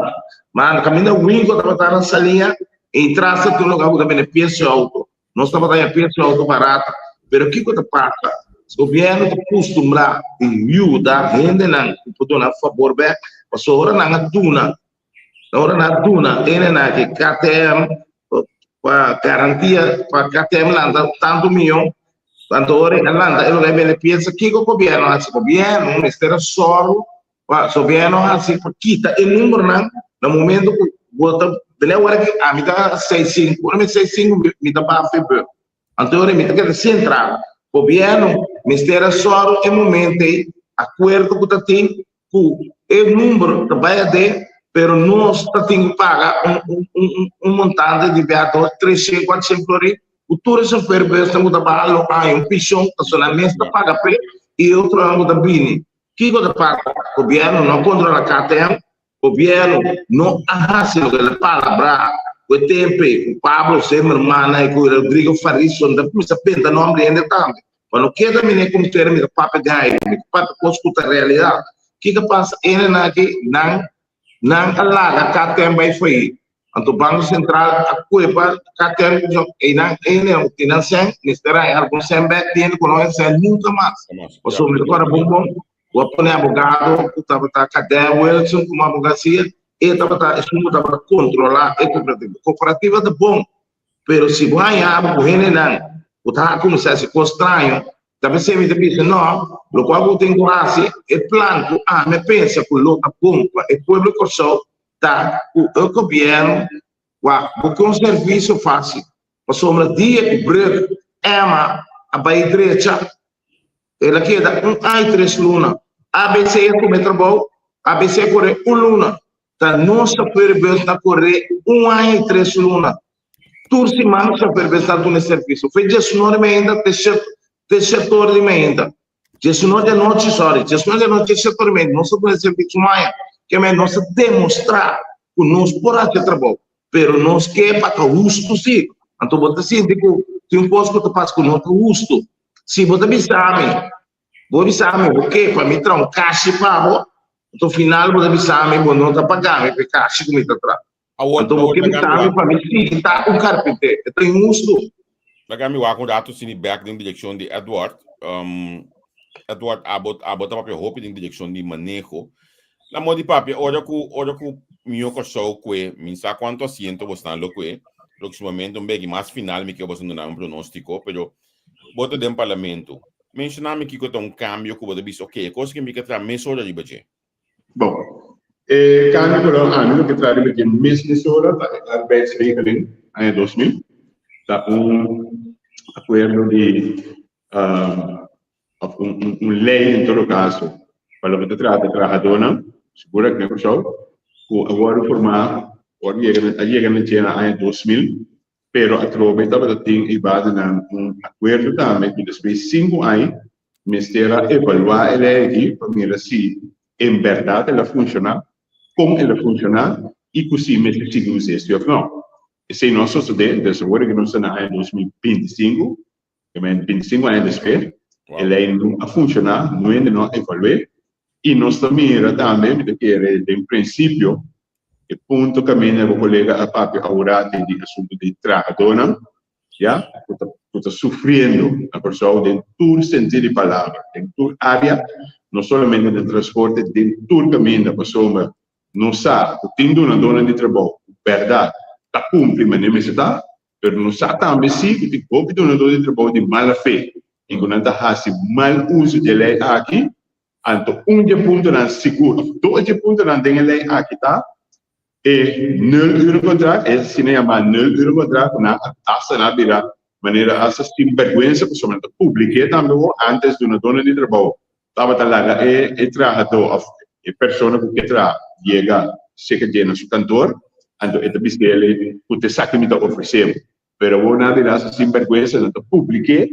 man kaminda Winko tabata na Saliña, ei tras ta tur lugar ku ta bende pies di outo. Nos tabata haña precio auto barata, pero kiko ta pasa? Gobierno ta custumbrá di yuda hendenan ku por duna fabor bek, pasobra ora nan a duna, ora nan a duna hendenan aki KTM pa garantia pa KTM lanta tantu miyon, tantu ora e a lanta e lo bai bende pieza, kiko gobierno a hasi? Gobierno mester a sòru Pa gobierno hasi pa kita e numbernan na momento ku bo ta bini awor aki ami ta seis sinku ora mi seis sinku mi ta baha febrero anto ora mi ta keda sin entrada gobierno mester a sòru e momento ei akuerdo ku ta tin ku e number ta bai aden pero nos ta tin ku paga un un un montante di bia dos treshen kuatshen florin ku tur e shofer bus nan ku ta baha lo haña un penshon pasobra nan mes ta paga p'e i e otronan ku ta bini Kiko ta pasa? Gobierno no a controla KTM, gobierno no a haci loke el a palabrá cu e tempo ei, cu Pablo Zimmerman i cu Rodrigo Farizzo, mi ta cuminsa benta nomber di hende tambe, pa no keda mi ne computer mi ta papia den aire, mi ta papia cos cu ta realidad. Kiko a pasa? Hendenan aki, nan nan a laga KTM bay fayi. Anto Banco Central a cuepa KTM cu einan einan tin nan cen, mester haña algun cen bek, tin hende cu no haña cen nunca mas. Pasobra mi ta corda bon bon, cu a pone abogado cu tabata Cadel Wilson como abogacia, e tabata esun cu tabata controla e cooperativa. Cooperativa ta bon, pero si bo haña abo cu hendenan cu ta cuminsa haci cos straño, ta p'esei mi ta bisa no, locual cu bo tin cu haci, e plan cu ami a pensa cu lo ta bon pa e pueblo di Corsou, ta ku e gobièrnu wak bo ke un servisio fásil pasobra dia ku brug Emma a bai drecha el a keda un aña i tres luna abc a kume trabou abc a kore un luna ta nos chauffeur di bus ta kore un aña i tres luna tur siman chauffeur di bus ta duna e servisio fe diesnuebe mainta te te shete ora di mainta Diesuno di anochi, sorry, diesuno di anochi e shete ora i media, nos ta duna servicio maña, ke men nos ta demostra ku nos por hasi e trabou, pero nos ke pa ta hustu si. Anto bo ta sinti ku tin un kos ku ta pasa ku no ta hustu. Si bo ta bisa mi, bo bisa mi bo ke pa mi traha un kashi pa bo, anto final bo ta bisa mi bo no ta paga mi pa e kashi ku mi ta traha. Anto bo ke bisa mi pa mi sigui ta un karpinter, e ta inhustu. Laga mi wak un ratu sini bek den direkshon di Edward. Um, Edward, abo, abo ta papia hopi den direkshon di maneho. Na mo di papia, ora ku, ora ku mio Kòrsou kue, mi sa kuantu asiento bosnan lo kue, próksimamente un beki mas final mi ke boso duna un pronóstiko, pero bo ta den parlamento. Menshoná mi kiko ta un kambio ku bo ta bisa, ok, e kos ke mi ke traha mesora riba dje. Bon, e kambio ku lo ami lo ke traha riba dje mes mesora ta e arbeidsregeling aña 2000. Ta un akuerdo di òf un un lei en todo kaso pa loke ta trata trahadónan, sigur aki na Kòrsou, ku a wòrdu formá, wòrdu yega a yega na dje na aña 2000, pero atrobe tabata tin e basenan un akuerdo tambe ku despues sinku aña mester a evaluá e lei aki pa mira si en bèrdat el a funshoná, kon el a funshoná i ku si mester sigui usa esei òf nò. Esei no a sosodé, entonces awor ku nos ta na aña 2025, ke men 25 aña despues, e lei no a funshoná, no hende no a evalu'é i nos ta mira tambe, mi ta kere den prinsipio, e punto kaminda bo kolega a papia awor di asuntu di trahadónan, ya, ku ta ku ta sufriendo na Kòrsou den tur sentido di palabra, den tur área, no solamente den transporte, den tur kaminda, pasobra nos sa ku tin dunadónan di trabou ku bèrdat ta kumpli manera mester ta, pero nos sa tambe si ku tin hopi dunadó di trabou di mala fe i ku nan ta hasi mal uso di e lei aki. Anto un di e puntonan sigur, òf dos di e puntonan den e lei aki ta e nul-urencontract, e asina yamá nul-urencontract ku nan a asta nan a bira manera asta sin bèrgwensa pasobra nan ta publik'é tambe awor, ántes dunadónan di trabou tabata laga e e trahadó òf e persona ku ke traha yega serka dje na su kantor, anto e ta bis'el ku ta esaki mi ta ofresé bo. Pero awor nan a bira hasi sinbèrgwensa, nan ta publik'é,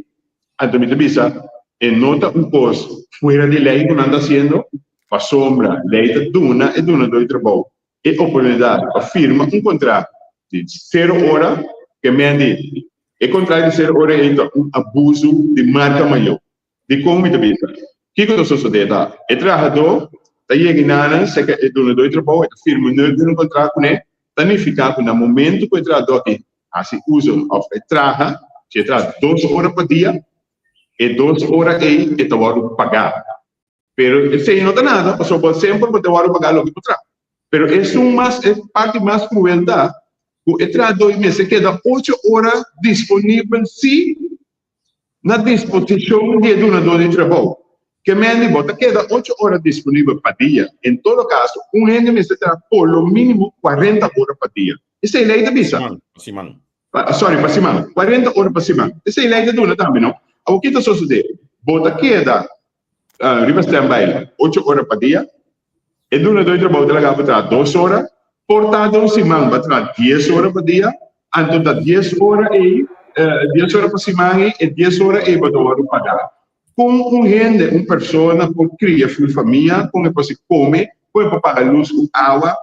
anto mi ta bisa, e no ta un kos fuera di lei ku nan ta hasiendo, pasobra lei ta duna e dunadó di trabou e oportunidat pa firma un kontrakt di sero ora, ke men di e kontrakt di sero ora ei ta un abusu di marka mayó. Dikon mi ta bisa? Kiko ta sosodé ta, e trahadó ta yega i nanan serka e dunadó di trabou, e ta firma un nul un kontrakt kuné, ta nifiká ku na momentu ku e trahadó aki hasi uso òf e traha, si e traha dos ora pa dia, e dos ora ei e ta wòrdu pagá. Pero esei no ta nada, pasobra bo semper bo ta wòrdu pagá loke bo traha. Pero esun mas, e parti mas kruel ta ku e trahadó mester keda ocho ora disponibel si na disposishon di e dunadó di trabou. Ke men di bo ta keda ocho ora disponibel pa dia. En todo kaso, un hende mester traha por lo mínimo kuarenta ora pa dia. Esei lei ta bisa. Pa siman. Sorry, pa siman. Kuarenta ora pa siman. Esei lei ta duna tambe, no? Awor ki ta sosodé? Bo ta keda riba standby ocho ora pa dia. E dunadó di trabou ta laga bo traha dos ora. Por ta den un siman bo a traha dies ora pa dia, anto ta dies ora ei, dies ora pa siman ei, e dies ora ei bo ta wòrdu pagá. Kon un hende, un persona por kria ful famia, kon e por si kome, kon e por paga lus ku awa,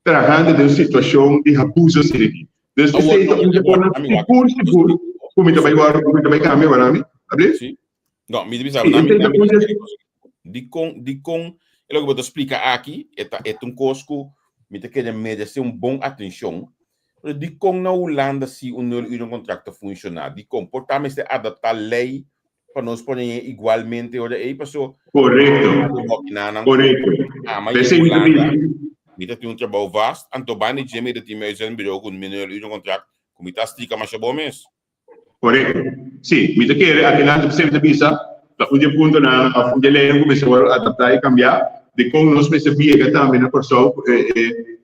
trahando den un situashon di abuso asina aki? Dus esei ta un di e kosnan sigur sigur ku mi ta bai wòrdu, ku mi ta bai kambia, wòrdu ami? Abli? No, mi ta bisa, mi, mi, di kon, di kon, e loke bo ta splika aki, e ta, e ta un kos ku mi ta kere merese un bon atenshon, pero di kon na Hulanda si un nul uren kontrakt ta funshoná? Di kon? Por ta mester adaptá lei pa nos pone igualmente ora ei? Paso, Korekto, korekto. Ama yega Hulanda, mi ta tin un trabou vast, anto banda di dje mi ta tin mi uitzendbureau ku mi nul uren kontrakt ku mi ta splika masha bon mes. Korekto. Sí, mi ta kere akinan ta semper ta bisa ta un di e puntonan òf un di e leinan ku mester wòrdu adaptá i kambiá dikon nos mester biega tambe na Kòrsou ku e e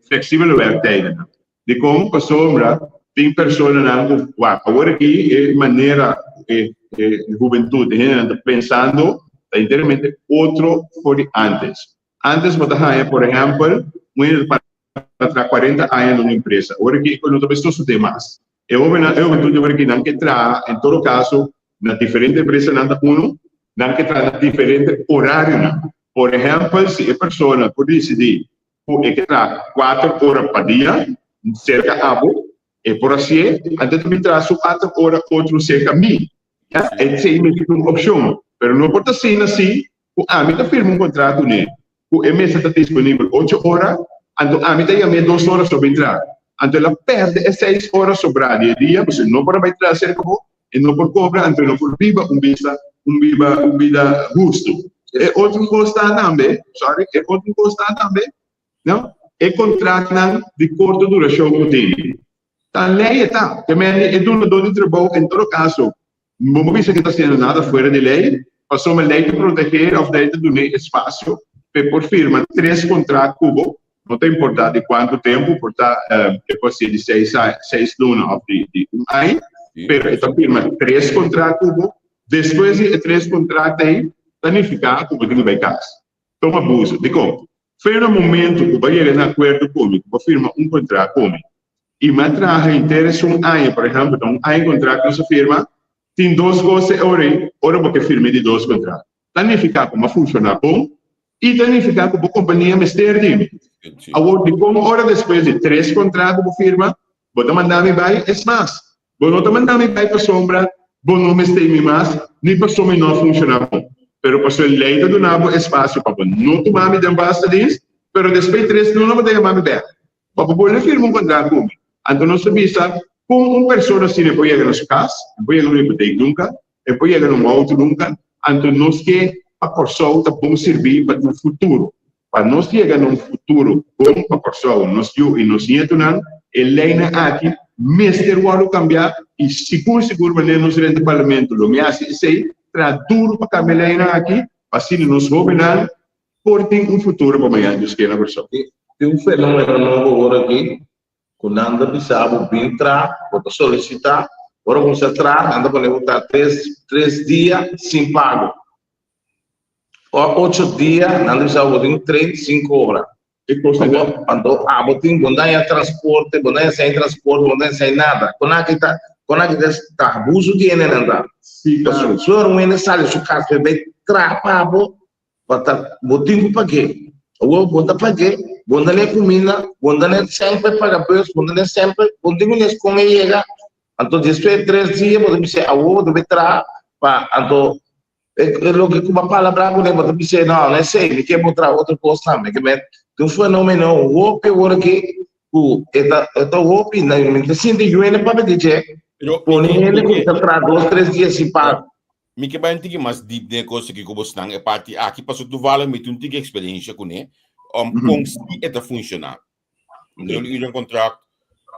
fleksibel wèrktijdennan. Dikon? Pasobra tin personanan ku wak awor aki e manera ku e e hubentut, e hendenan ta pensando ta enteramente otro for di ántes. Ántes bo ta haña por ehèmpel un hende ta para traha kuarenta aña na un empresa. Awor aki no ta mester sosodé mas. E hobennan, e hubentud di awor aki nan ke traha en todo kaso na diferente empresanan ta uno, nan ke traha na diferente orarionan. Por ehèmpel, si e persona por disidí ku e ke traha kuater ora pa dia serka abo, e por hasié, anto e ta bin traha su kuater ora otro serka mi. Ya, esei mester ta un opshon. Pero no por ta asina si ku ami ta firma un kontrato kuné ku e mester ta disponibel ocho ora, anto ami ta yam'é dos ora so bin traha. Anto el a pèrdè e seis ora sobrá di e dia, pasobra e no por a bai traha serka bo. E no por kobra, anto e no por biba un bista, un biba, un bida hustu. E otro kos ta tambe, sorry, e otro kos ta tambe, no, e kontraktnan di korto durashon ku tin. Ta lei e ta. Te mende e dunadó di trabou en todo kaso bo no bisa ke ta hasiendo nada fuera di lei, pasobra lei ta protegé òf lei ta dun'é espasio pa e por firma tres kontrakt ku bo, no ta importá di kuantu tempu, por ta e por ser di seis seis luna òf di di un aña, pero e ta firma tres kontrakt ku bo, despues di e tres kontrakt ei ta nifiká ku bo tin ku bai kas. Ta un abuso. Dikon? Fe na momento ku bo a yega na akuerdo ku mi, ku bo a firma un kontrakt ku mi, i mi a traha henter esun aña, por ehèmpel, ta un aña kontrakt nos a firma, tin dos kos e ora ei, ora bo ke firma e di dos kontrakt. Ta nifiká ku mi a funshoná bon i ta nifiká ku bo kompania mester di mi. Awor, dikon ora despues di tres kontrakt ku bo firma, bo ta manda mi bai? Es mas, Bo no ta manda mi bai pasobra bo no mester mi mas, ni pasobra mi no a funciona bon. Pero pasobra e ley ta duna bo espacio pa bo no tuma mi den basta dienst, pero despues tres luna bo ta yama mi bek pa bo bolbe firma un contrato cu mi. Anto nos ta bisa con un persona asina e por yega na su cas, e por yega na un hipoteek nunca, e por yega na un auto nunca, anto nos ke pa Corsou ta bon sirbi pa tin un futuro. Pa nos yega na un futuro bon pa Kòrsou, nos yu i nos nietunan, e leinan aki mester wòrdu kambiá i sigur sigur wanneer nos renta parlamento lo mi hasi esei, traha duru pa kambia e leinan aki pa asina nos hóbennan por tin un futuro pa mañana Dios kier na Kòrsou. Tin un fenomeno nobo awor aki ku nan ta bisa bo bin traha, bo ta solisitá, ora bo kuminsá traha nan ta pone bo traha tres dia sin pago. Ocho dia nan ta bisa bo tin 35 ora. E kos ta Anto, anto abo tin bo daña transporte, bo daña sin transporte, bo daña sin nada. Kon aki ta, kon aki ta, ta abuso di hende nan ta. Sí, claro. Pasobra si un hende sali su kas pa e bai traha pa bo, bo ta, bo tin ku pag'é. Awor bo ta pag'é, bo no ta n'e kuminda, bo no ta n'e semper paga bus, bo no ta n'e semper, bo no tin ku nes kon e yega. Anto despues di tres dia bo ta bisa awor bo ta bai traha pa, anto E loke ku bo a palabrá kuné, bo ta bis'é, No, no esei, mi ke bo traha otro kos tambe. Ke men tin un fenómeno hopi awor aki ku e ta e ta hopi, mi ta sinti yuende papia di dje, pone hende ku ta traha dos, tres dia sin pago. Mi ke bai un tiki mas deep den e kos aki ku bosnan e parti aki, pasobra toevallig mi tin un tiki eksperensha kuné, kon si e ta funshoná. Nul uren contract.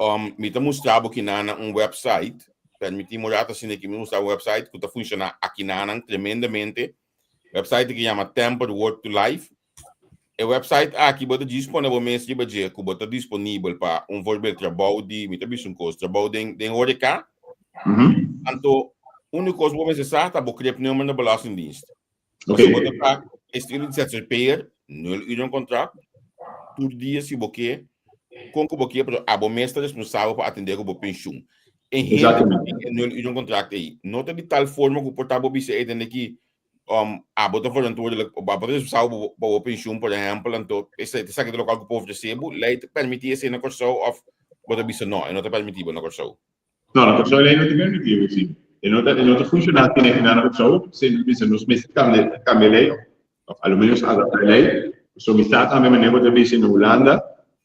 Um, mi ta mustra bo kinana un website. Permití mo rato asina ki mi mustra un website ku ta funciona akinanan tremendamente. Website ki yama Tempered Work to Life. E website aki bo ta djis pone bo mes riba dje ku bo ta disponibel pa un voorbeeld trabou di, mi ta bisa un kos, trabou den den horeca. Anto, úniko kos bo mester sa ta bo krepnummer na Belastingdienst. Oké. Bo ta ta estilo di ZZP'er, nul uren contract, tur dia si bo ke, kon ku bo ke, pero abo mes ta responsabel pa atendé ku bo penshun. E hende ku tin e nul uren contract ei, no ta di tal forma ku por ta bo bisa ei tende ki um, abo ta verantwoordelijk, abo ta responsabel pa bo penshun, por ehèmpel, anto esei ta esaki ta lokual ku por ofresé bo, lei ta permití esei na Kòrsou òf bo ta bisa no, e no ta permití bo na Kòrsou? No, na Kòrsou e lei no ta permití bo si. E no ta, e no ta funshoná asina aki na Kòrsou. P'esei nos bisa nos mester kambia, kambia e lei òf a lo ménos adaptá e lei. Pasobra mi sa tambe manera bo ta bisa na Hulanda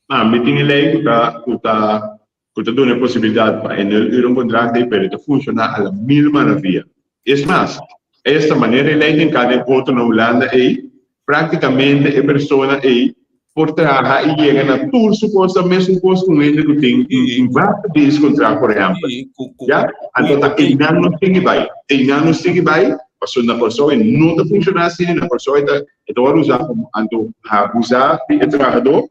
tambe tin e lei ku ta, ku ta, ku ta duna e posibilidat pa e nul uur un kontrakt ei, pero e ta funshoná a la mil maravia. Es mas, esta manera e lei den kada e voto na Hulanda ei, Práktikamente e persona ei por traha i yega na tur su kosnan mesun kos ku un hende ku tin un vaste dienstcontract, por ehèmpel. Ya? Anto ta einan nos tin ki bai. Einan nos tin ki bai, pasobra na Kòrsou e no ta funshoná asina, na Kòrsou e ta e ta wòrdu usá komo anto abusá di e trahadó,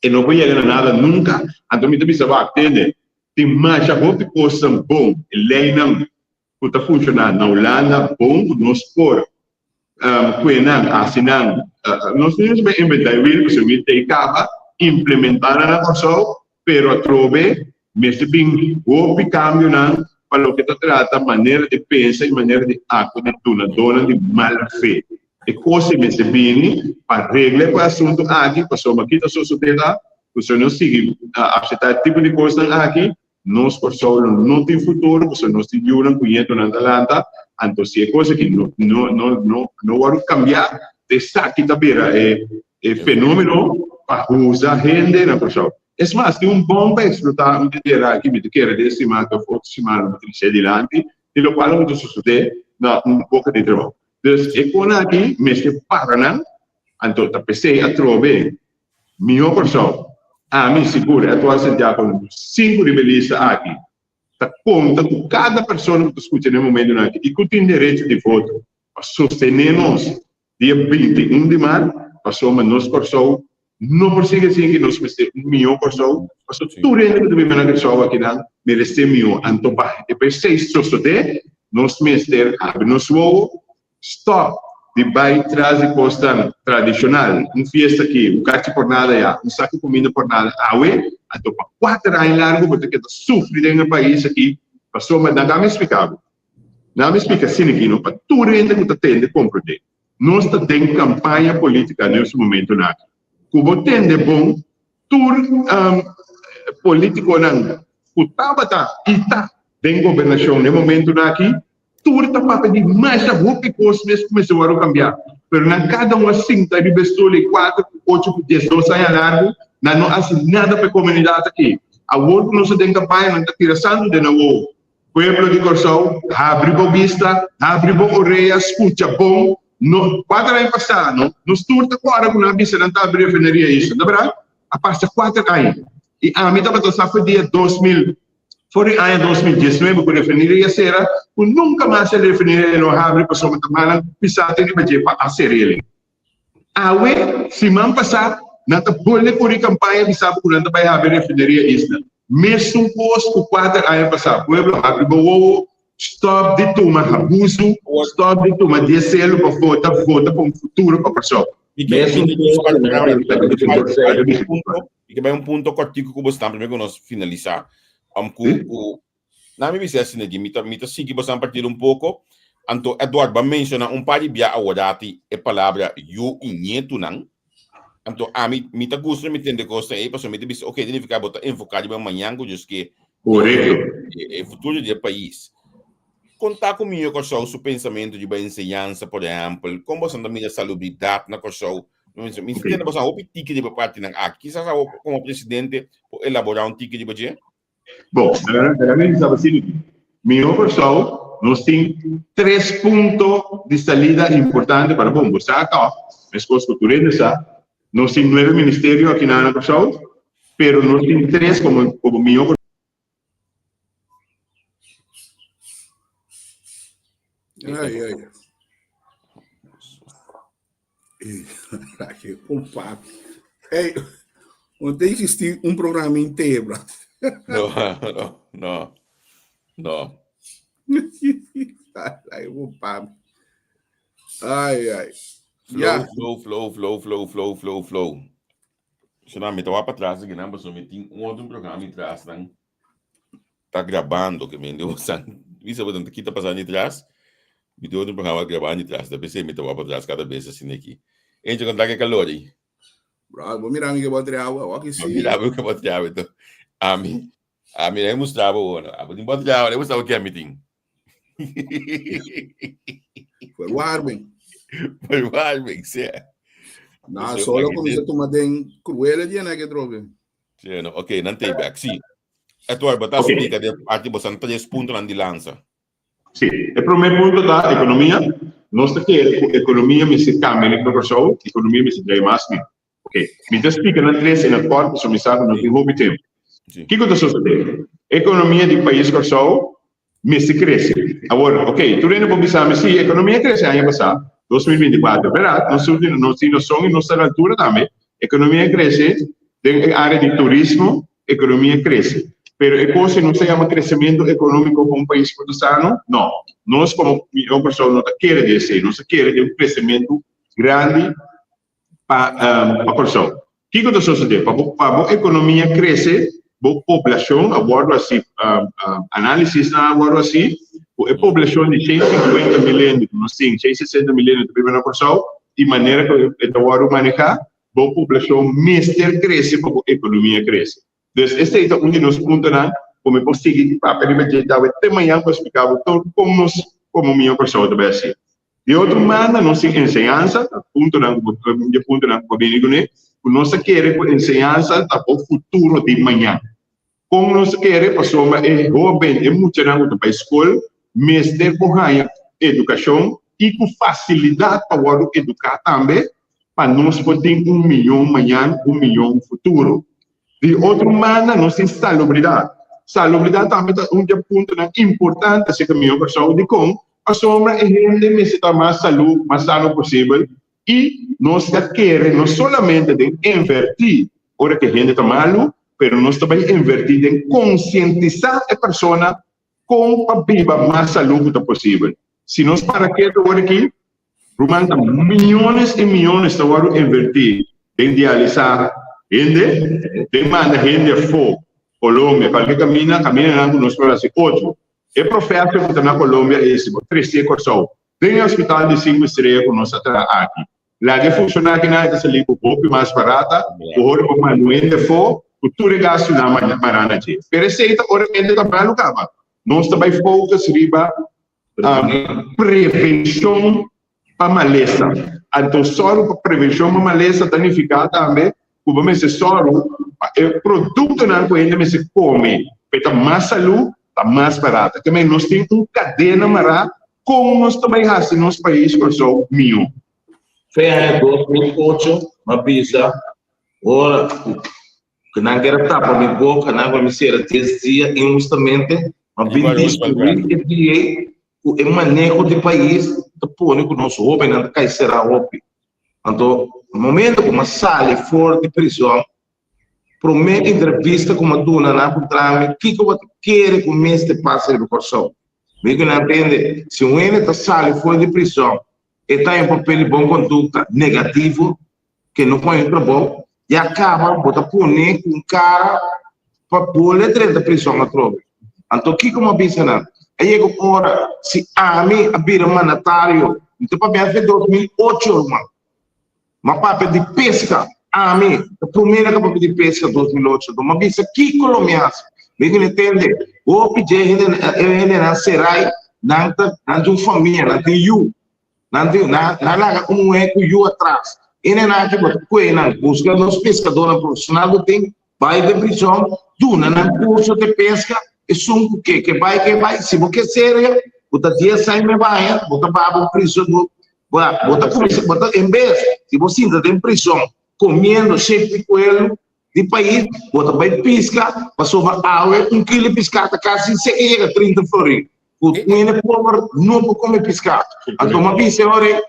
e no por yega na nada nunka. Anto mi ta bisa wak, tende, tin masha hopi kosnan bon, e leinan ku ta funshoná na Hulanda bon ku nos por kue nan, hasi nan, nos no yus bai inventá e wiel pasobra mi ta kaba implementá nan na Kòrsou, pero atrobe mester bin hopi kambionan pa loke ta trata manera di pensa i manera di aktua di dunadónan di mal fe. E kos ei mester bini pa regla ku e asuntu aki pasobra ki ta sosodé ta ku si nos sigui aseptá e tipo di kosnan aki Nos Kòrsou lo no tin futuro pasobra nos tin yunan ku ñetonan ta lanta, anto si e kos aki no no no no no wòrdu kambiá, esaki ta bira e e fenómeno pa usa hende na Kòrsou. Es mas, tin un bòm pa eksplotá un di dera aki, mi ta kere den e siman òf otro siman lo mi trese dilanti. di lokual lo ta sosodé na un boka di trabou. Dus e kona aki mester para nan, anto ta p'esei atrobe mihó Kòrsou. Ami sigur Edward Santiago sinku riba e lista aki ta konta ku kada persona ku ta skucha na e momentunan aki i ku tin derecho di voto pa sostené nos dia 21 di mart pasobra nos Kòrsou no por sigui asin aki nos mester un mihó Kòrsou pasobra tur hende ku ta biba na Kòrsou akinan meresé mihó anto pa e esei sosodé nos mester habri nos wowo stòp di bai tras di kosnan tradishonal un fiesta aki un kachi por nada ya un saki kuminda por nada awe anto pa kuater aña largu bo ta keda sufri den e pais aki pasobra nan ta mi splika bo. Nan mi splika asina aki no pa tur hende ku ta tende komprendé. Nos ta den kampaña polítika na es momentunan aki. Ku bo tende bon tur polítikonan ku tabata i ta den gobernashon na e momentunan aki tur ta papia di masha hopi kos mes ku mester wòrdu kambiá. Pero nan kada un a sinta riba e stul ei kuater ku ocho ku diesdos aña largu nan no hasi nada pa e komunidat aki. Awor ku nos ta den kampaña nan ta tira santu den nan wowo. Pueblo di Kòrsou, habri bo bista, habri bo orea, skucha bon. No, kuater aña pasá, no, nos tur ta kòrda ku nan a bisa nan ta habri refineria Isla, ta bèrdat? A pasa kuater aña. I ami tabata sa for dia 2000, for di aña 2019 ku refineria sera, ku nunka mas e refineria lo habri pasobra ta manan pisá tin riba dje pa a ser'el. Awe, siman pasá, nan ta bolbe kuri kampaña bisa bo ku nan ta bai habri refineria Isla. Mesun kos ku kuater aña pasá. Pueblo, habri bo wowo, stòp di tuma abusu, stòp di tuma dieselo pa vota, vota pa un futuro pa Kòrsou. Mi ke bai un punto kòrtiku ku bo stan promé ku nos finalisá. Ku Na mi bisa asina di, mi ta, mi ta sigui bosan partido un poko. Anto Edward ba menciona un par di bia aworati e palabra yu i nietunan. Anto ami, mi ta gusta mi tende kosnan ei, pasobra mi ta bisa, ok, significa bo ta enfoca riba mañan ku Dios ke Korekto. e futuro di e pais. Kon ta ku miyo Kòrsou su pensamentu riba enseñansa, por ehèmpel? Kon bosan ta mira salubridat na Kòrsou? Mi mi Ok. tende bosan hopi tiki riba partinan aki. Kisas abo komo presidente por elaborá un tiki riba dje? Bon, realmente sa asina aki. Mihó Kòrsou, nos tin tres punto di salida importante para bon. Bo sa tòg, meskos ku tur hende sa, nos tin nuebe ministerio aki na Kòrsou, pero nos tin tres komo komo mihó Ai, ai. Hey, no ta existi un programa entero, bro. No, no, no. No. Ai, compadre. Ai, ai. Flow, Ja. flow, flow, flow, flow, flow, flow, flow. So na mi ta wak patras aki nan, pasobra mi tin un otro programa atras nan ta grabando ke mi san bisa bo ta kita pasando atras mi tin otro programa grabando atras ta p'esei mi ta wak patras kada bes asina aki. Encho kon ta ke kalor ei? Bro, bo mira mi ke boter awa, wak Bo si. mira mi ke boter awa to. Ami, ami na mustra bo wono. Abo tin boter awa, na mustra bo ke mi tin. Verwarming. Verwarming, sí. Na, solo comienza toma den cruele dia na ke droga. Sí, no. Ok, nan take back. Sí. Edward, bo ta Ok. splika de parti bo san tres puntonan di lansa. Sí, e promé punto ta ekonomia. Nos ta kere ku ekonomia mester kambia na Kòrsou, ekonomia mester drai mas mihó. Ok, mi ta splika nan tres en e kòrt pasobra mi sa ku no tin hopi tempu. Sí. Kiko ta sosodé? Ekonomia di pais Kòrsou mester krese. Awor, ok, tur hende por bisa mi, sí, ekonomia krese aña pasá, 2024, bèrdat, nos tur tin, nos tin noson i nos ta na altura tambe, ekonomia krese den e área di turismo, ekonomia krese. Pero e kos ei no ta yama kresementu ekonómiko pa un pais por ta sano? No. Nos komo mihó persona no ta kere di esei, nos ta kere di un kresementu grandi pa pa Kòrsou. Kiko ta sosodé? Pa bo pa bo ekonomia krese, bo poblashon a wòrdu hasi análisisnan a wòrdu hasi ku e poblashon di 150 mil hende ku nos tin, 160 mil hende ta biba na Kòrsou, di manera ku e ta wòrdu manehá, bo poblashon mester krese pa bo ekonomia krese. Dus esei ta un di nos puntonan ku mi por sigui papia riba dje djawe te mañan pa splika bo tur kon nos komo Mihó Kòrsou ta bai hasi. Di otro banda nos tin enseñansa, ta puntonan ku bo un di e puntonan ku bo a bini kuné, ku nos ta kere ku enseñansa ta bo futuro di mañan. Kon nos ta kere? Pasobra e hóben, e muchanan ku ta bai skol. mester por haña edukashon i ku fasilidat pa wòrdu eduká tambe pa nos por tin un mihó mañan, un mihó futuro. Di otro banda nos tin salubridat. Salubridat tambe ta un di e puntonan importante aserka mihó Kòrsou. Dikon? Pasobra e hende mester ta mas salú, mas sano posibel i nos ta kere no solamente den invertí ora ku e hende ta malu, pero nos ta bai invertí den konsientisá e persona kon pa biba mas salú ku ta posibel. Si nos para ketu awor aki, ruman, ta miyones i miyones ta wòrdu invertí den dialisá hende, den manda hende afó, Colombia, kualke kaminda, kamindanan ku nos por hasi otro. E profèsor ku ta na Colombia ei, si bo trese Kòrsou den e hospital di sinku strea ku nos a traha aki, Laga e funshoná akinan e ta sali ku hopi mas barata ku ora bo manda un hende afó ku tur e gastunan mará na dje. Pero esei ta ora hende ta malu kaba. Nos ta bai focus riba prevenshon pa malesa. Anto sòru pa prevenshon pa malesa ta nifiká tambe ku bo mester sòru pa e produktonan ku hende mester kome pa e ta mas salú, ta mas barata. Te nos tin un kadena mará Kon nos ta bai hasi nos pais Kòrsou mihó? Fe aña 2008 m'a bisa ora ku nan kere tapa mi boka, nan ku mi sera dies dia inhustamente, m'a bin diskubrí e dia ei ku e maneho di pais ta pone ku nos hóbennan ta kai será hopi. Anto momento ku m'a sali for di prizòn, promé entrevista ku m'a duna nan a puntra mi kiko bo ta kere ku mester pasa riba Kòrsou. Mi ku nan tende, si un hende ta sali for di prizòn, e ta un papel di bon kondukta negativo, ke no pone trabou, ya kaba bo ta pone ku un kara pa bolbe drenta prizòn atrobe. Anto kiko mi a bisa nan? A yega un ora, si ami a bira mandatario, mi ta papia afe 2008 ruman, M'a papia di pesca, ami ta promé ka papia di pesca 2008, anto m'a bisa kiko lo mi hasi. Mi tin tende, hopi dje hende e hendenan serai, nan ta nan tin un famia, nan tin yu, nan tin nan nan laga un muhé ku yu atras. Hendenan aki bo ta kue nan, buska nos peskadónan profeshonal ku tin, Bai den prison, duna nan curso de pesca, esun cu ke ke bai ke bai, si bo ke serio, bo ta dies aña me baña, bo ta baha bo prison, bo bo ta cuminsa, bo ta en bes di bo sinta den prison comiendo shek di pueblo di pais, bo ta bai pisca, pasobra awe un kilo di pisca ta casi seke yega trinta florin, cu un hende pober no por come pisca, anto mi a bisa e ora ei,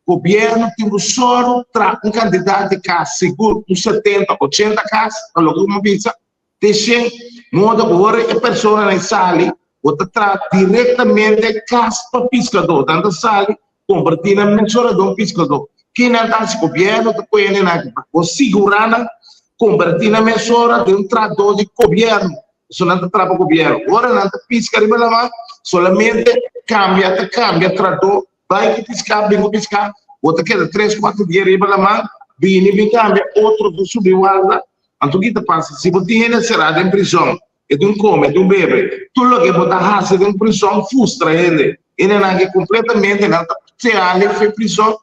Gobierno tin ku sòru tra un kantidat di kas sigur un setenta, ochenta kas, ta loke ku mi a bisa, te shen, modo ku ora e personanan sali bo ta traha direktamente kas pa piskadó, nan ta sali kompartí nan mesora den un piskadó. Kinan ta hasi? Gobierno ta pone nan aki pa bo sigurá nan kompartí nan mesora den un trahadó di gobierno. Pasobra nan ta traha pa gobierno. Ora nan ta piska riba laman solamente kambia ta kambia trahadó. Bai ku piská, bin ku piská, bo ta keda tres, kuater dia riba laman, bini bin kambia otro ta subi warda. Anto ki ta pasa? Si bo tin hende será den prizòn, e tin kome, e tin bebe, tur loke bo ta hasi den prizòn frustra hende. Hendenan ke kompletamente nan ta será den fe prizòn,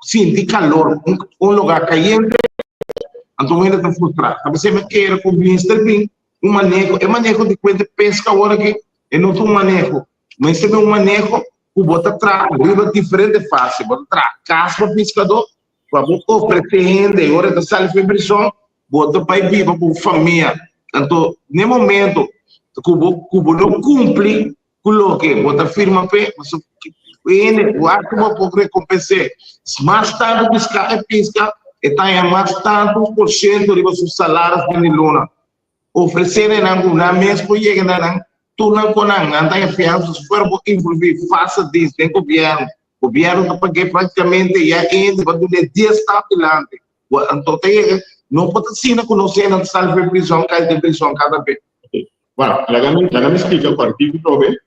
sinti kalor, un lugá kayente, anto un hende ta frustrá. Ta p'esei mi kere ku mester bin un maneho, e maneho di kuenta peska awor aki e no ta un maneho, mester bin un maneho ku bo ta traha riba diferente fase. Bo ta traha kas pa piskadó, pa bo ofresé hende ora e ta sali for di prison, bo ta bai biba ku bo famia. Anto, n'e momento ku bo ku bo no kumpli ku loke bo ta firma p'e, pasobra hende wak ku bo por rekompens'é. Mas tantu piská e piska, e ta haña mas tantu por shento riba su salaris fin di luna. Ofresé nan ku nan mes por yega na nan tur nan kon nan, nan ta haña fiansa si fuera bo envolví fásil dis den gobièrnu, gobièrnu ta pag'é práktikamente ya hende pa dun'é dies stap dilanti, bo anto ta yega, no por ta asina ku nos hende ta sali for prison kai den prison kada bes. Bueno, laga mi laga mi splika kòrtiku probe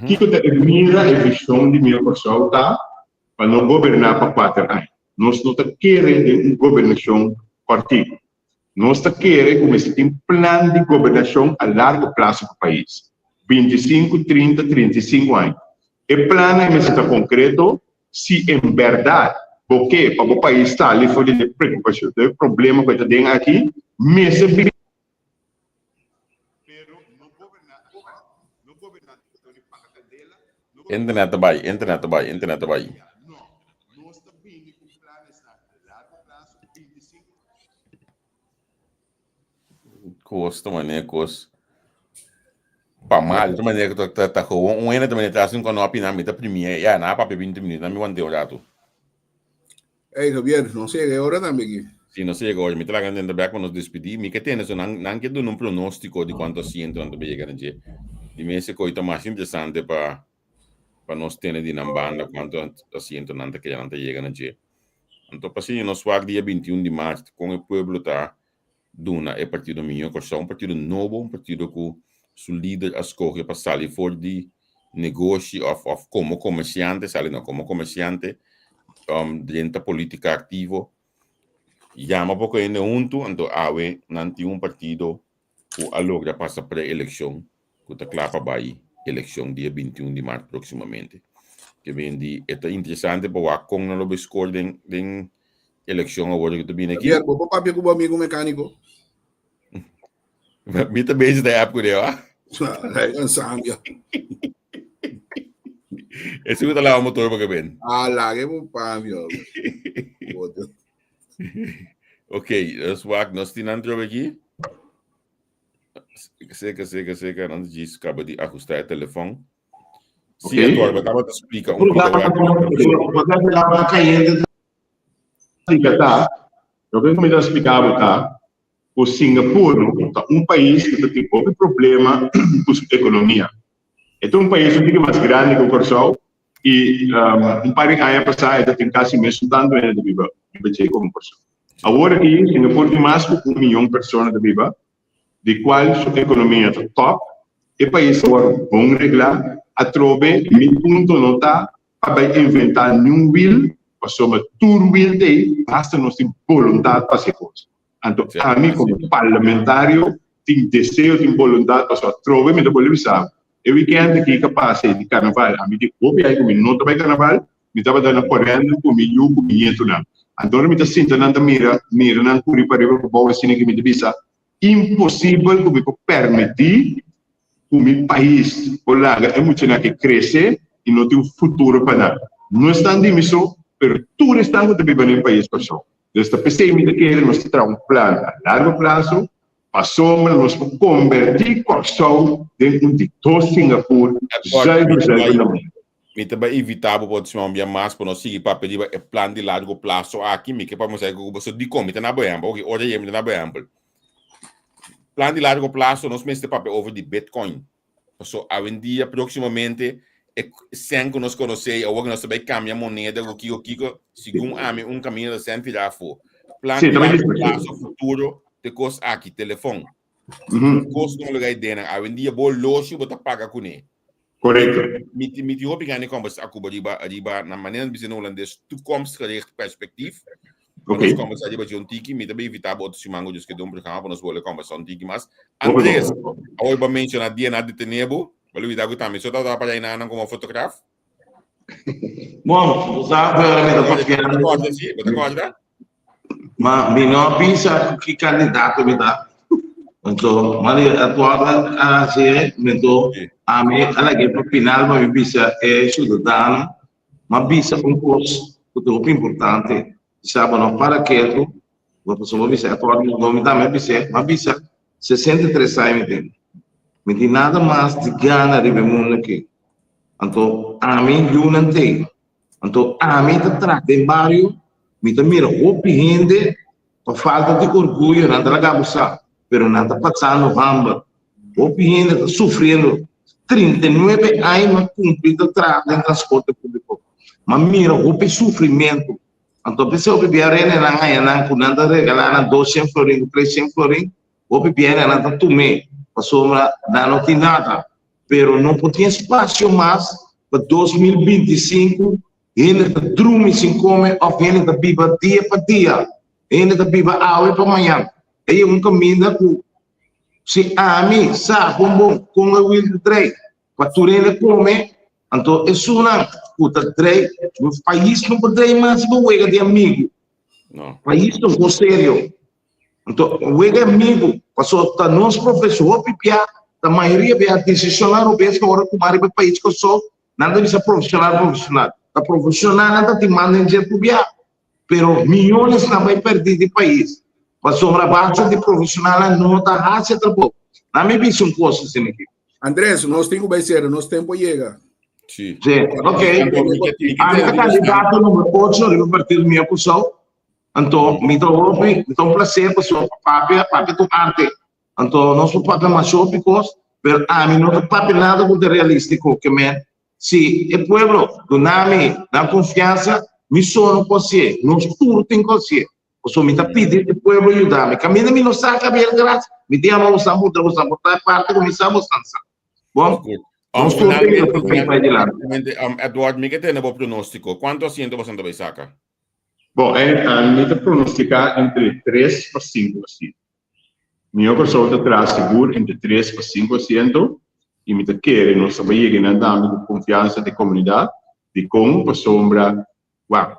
kiko ta e mira e vishon di Mira Kòrsou ta pa no goberná pa kuater aña. Nos no ta kere den un gobernashon kòrtiku. Nos ta kere ku mester tin plan di gobernashon a largo plaso pa pais, 25, 30, 35 aña. E plannan mester ta konkreto si en bèrdat bo ke pa bo pais sali for di e preokupashon, e problema ku e ta den aki, mester bin. Pero no goberná, no goberná dor di paga kandela. Internet ta bai, internet ta bai, internet ta bai. Kos ta manera kos pa mal ta manera ta ta ta gewoon un hende ta manera ta hasi un konopi nan mi ta primie ya nan a papia binti minuut nan mi wante un ratu. Ey Javier, nos a yega e ora tambe aki. Si, nos a yega ora. Mi ta laga nan bek pa nos despidi. Mi ke tende so nan nan ke duna un pronostiko di kuantu asiento nan ta bay yega na dje. Di mes e koi ta mas interesante pa pa nos tene di nan banda kuantu asiento nan ta kere nan ta yega na dje. Anto pa asina nos wak dia 21 di mart kon e pueblo ta duna e partido Mihó Kòrsou, un partido nobo, un partido ku su lider a skohe pa sali for di negoshi òf òf komo komersiante, sali no, komo komersiante drenta polítika aktivo, yama poko hende huntu, anto awe nan tin un partido ku a logra pasa pre-elekshon ku ta kla pa bai elekshon dia 21 di mart próksimamente. Ke ben di e ta interesante pa wak kon nan lo bai skor den den elekshon awor ku ta bini aki. Javier, bo por papia ku bo amigu mekániko? Mi ta bezig ta app ku deo, ah. Sambia. Ese ku ta lava motor pa ke ben. Ah, lage bo pambio. Ok, dus wak nos tin nan trobe aki. Seka, seka, seka, nan djis kaba di ahusta e telefon. Si, okay. Eduardo, tabata splika un Explica ta, loke ku mi ta splika bo ta ku Singapur ta un pais ku ta tin hopi problema ku su ekonomia. E ta un pais un tiki mas grandi ku Kòrsou i un par di aña pasá e ta tin kasi mesun tantu hende ta biba riba dje komo Kòrsou. Awor aki Singapur tin mas ku un miyon persona ta biba, di kual su ekonomia ta tòp. E pais ta wòrdu bon reglá. Atrobe mi punto no ta pa bai inventá niun wil, pasobra tur wil t'ei, basta nos tin boluntat pa hasi e kos. Anto ami komo parlamentario tin deseo, tin boluntat, pasobra atrobe mi ta bolbe bisa bo, e wikènt aki ka pasa di karnaval, ami di hopi ai ku mi no ta bai karnaval, Mi tabata na korènde ku mi yu ku mi ñetunan. Anto ora mi ta sinta nan ta mira, mira nan kuri pariba pa bou asina ki mi ta bisa, Imposibel ku mi por permití ku mi pais por laga e muchanan aki krese i no tin un futuro pa nan. No esnan di mi so, pero tur esnan ku ta biba den pais Kòrsou. Dus ta p'esei mi ta kere nos ta traha un plan a largo plaso Pasobra nos por kombertí Kòrsou den un di dos Singapur zuiver zuiver na mundu. Mi ta bai invitá bo pa otro siman un bia mas pa nos sigui papia riba e plan di largo plaso aki. Mi ke pa mostra ku boso dikon mi ta na bo ehèmpel. Oke, ora yega mi ta na bo ehèmpel. Plan di largo plaso nos mester papia over di Bitcoin. Paso awendia próksimamente e sèn ku nos konosé i awor ku nos ta bai kambia moneda ku kiko kiko, segun ami un kaminda ta sèn tirá afó. Plan di largo plaso futuro te kos aki, telefòn. Kos no loga ideanan. Awendia bo loshi bo ta paga kuné. Korekto. Mi tin mi tin hopi gana di kombersá ku bo riba riba na manera nan bisa na hulandes toekomstgericht perspectief. Pa nos kombersá riba dje un tiki. Mi ta bai invitá bo otro siman ku Dios ke dun programa pa nos bolbe kombersá un tiki mas. Andres, awor bo a menshoná dia nan a detené bo. Bo lubidá ku tambe so tabata para einan komo fotograaf? Bon, bo sa ku mi ta papiando. Bo ta kòrda si? Bo ta kòrda? Ma mi no a bisa ku ki kandidato mi ta. Anto, mari Eduardo a hasi mento ami a lag'é pa final pa mi bisa e siudadano. M'a bisa un kos ku ta hopi importante. Bisa bo no para ketu, bo pasobra bo bisa Eduardo no mi tambe a bis'é. M'a bisa 63 aña mi tin. Mi tin nada mas di gana riba e mundu aki. Anto ami yunan t'ei. Anto ami ta traha den bario, mi ta mira hopi hende pa falta di orguyo nan ta laga bo sa, pero nan ta pasando hamber. Hopi hende ta sufriendo. 39 aña mi a cumpli ta traha den transporte publico. Mi a mira hopi sufrimento. Anto p'esei hopi bia rendenan haña nan cu nan ta regala nan 200 florin cu 300 florin, hopi bia nan ta tum'é pasobra nan no tin nada. Pero no por tin espacio mas pa 2025 hende ta drumi sin come of hende ta biba dia pa dia. Hende ta biba awe pa mañan. Ey un caminda cu si ami sa bon bon con e wiel ta drei pa tur hende come, anto esunnan cu ta drei, pais no por drei mas si bo wega di amigo. No. Pais ta un cos serio. Anto, wega amigo, paso ta nos profesor hopi bia, ta mayoria bia decisionnan robes ku ora tuma riba e pais Kòrsou. Nan ta bisa profesional, profesional. Ta profesional nan ta tin manda en dje pubia. Pero miyones nan bai perdi di pais. Pasobra basta di profesionalnan no ta haci e trabou. Nan mi bisa un cos asina aki. Andres, nos tin cu bai cera, nos tempo a yega. Sí. Sí, ok. Ami ta candidato numero 8 riba partido Mio Curaçao. Anto mi ta hopi, mi ta un placer pasobra papia, papia ta un arte. Anto nos por papia masha hopi cos, pero ami no ta papia nada cu ta realistico, ke men si e pueblo duna mi nan confiansa, mi so no por hacié, nos tur tin cu hacié. Pasobra mi ta pidi e pueblo yuda mi. Caminda mi no sa Gabriel Gras, mi tin ama bosan puntra bosan por ta e parti cu mi sa bosan sa. Bon, nos tur tin yuda pa bai dilanti. Edward, mi ke tene bo pronostico. Cuanto asiento bosan ta bai saca? Bon, mi ta pronostica entre tres pa cinco asiento. Mihó Kòrsou ta traha sigur entre tres pa sinku asiento i mi ta kere nos ta bai yega nan tambe ku konfiansa di komunidat. Dikon? Pasobra wak,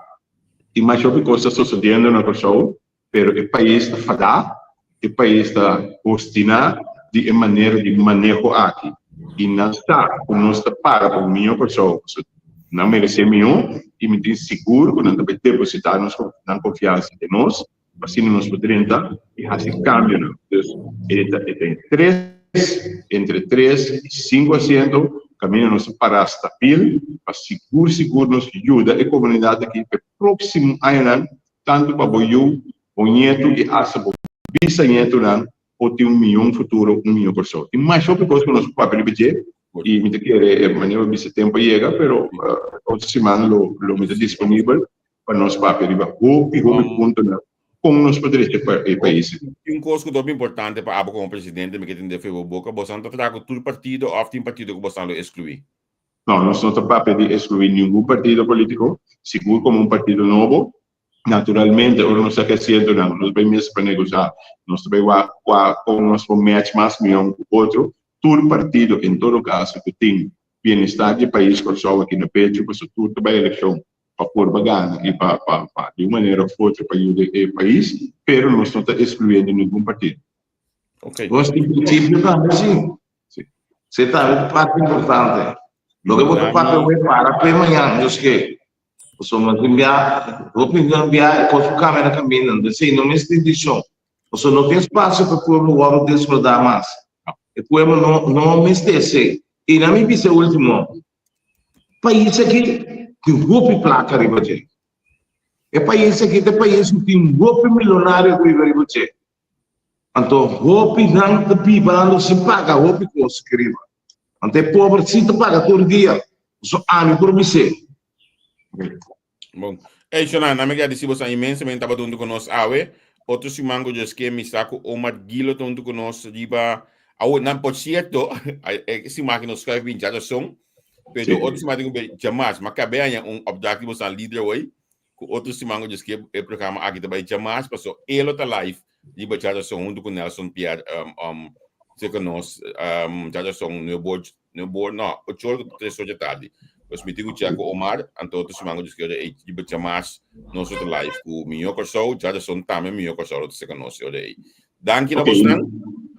tin masha hopi kos ta sosodiendo na Kòrsou, pero e pais ta fadá, e pais ta hostiná di e manera di maneho aki. I nan sa ku nos ta para pa un mihó Kòrsou, pasobra nan meresé mihó i mi tin sigur ku nan ta bai depositá nos nan konfiansa den nos. Asina nos por drenta i hasi kambionan. Dus e ta e ta tres, entre tres i sinku asiento kaminda nos ta pará stabil pa sigur sigur nos yuda e komunidat aki pa e próksimo añanan tantu pa bo yu, bo ñetu i asta bo bisañetunan por tin un mion futuro, un mion Kòrsou. Tin masha hopi kos ku nos por papia riba dje i mi ta kere e manera bo bisa tempu a yega pero otro siman lo lo mi ta disponibel pa nos papia riba hopi hopi puntonan kon nos por drecha e pais. Tin un kos ku ta hopi importante pa abo komo presidente mi ke tende for bo boka, bosan ta traha ku tur partido òf tin partido ku bosan lo eskluí? No, nos no ta papia di eskluí ningun partido polítiko, sigur komo un partido nobo. Naturalmente ora nos ta hasientonan nos bai mesa pa negosá, nos ta bai wak kua kon nos por match mas mihó ku otro. Tur partido en todo kaso ku tin bienestar di e pais Kòrsou aki na pechu pasobra tur ta bai elekshon pa purba gana i pa pa pa di un manera of otro pa yuda e pais, pero nos no ta excluyendo ningun partido. Ok. Nos tin principio tambe si. Si. Si tambe ta parte importante. Loke bo ta papia hoy para pe mañan, Dios ke. Pasobra tin bia, hopi nan bia e kos ku kambia na kaminda, entonces no mester dishon. Pasobra no tin espacio pa e pueblo wòrdu desbordá mas. E pueblo no no mester esei. I na mi bisa e ultimo, Pais aki tin hopi plaka riba dje. E pais aki ta e pais ku tin hopi milonario ku biba riba dje. Anto hopi nan ta bibando sin paga hopi kos aki riba. Anto e pober si ta paga tur dia. Pasobra ami por bis'é. Bon. Ey, Shonan, na mi gradisi bosan inmensamente tabata huntu ku nos awe. Otro siman ku Dios ke, mi sa ku Omar Gilo ta huntu ku nos riba... Awo, nan, por cierto, e siman aki nos schuif bin djarason, pero Sí. otro siman tin ku bin djamars. Ma kabe haña un opdracht di bosan lider hoy, ku otro siman ku Dios ke e programa aki ta bai djamars, paso e lo ta live riba djarason huntu ku Nelson Pierre, um, um, serka nos, um, djarason nuebe or No bo, no, ocho ora ku tres ora dje tardi. Pues mi tin ku chek ku Omar, anto otro siman ku Dios kier ei riba djamas nos lo ta live ku Mihó Kòrsou, djarason tambe Mihó Kòrsou lo ta seka nos e ora ei. Danki na Ok. bosnan,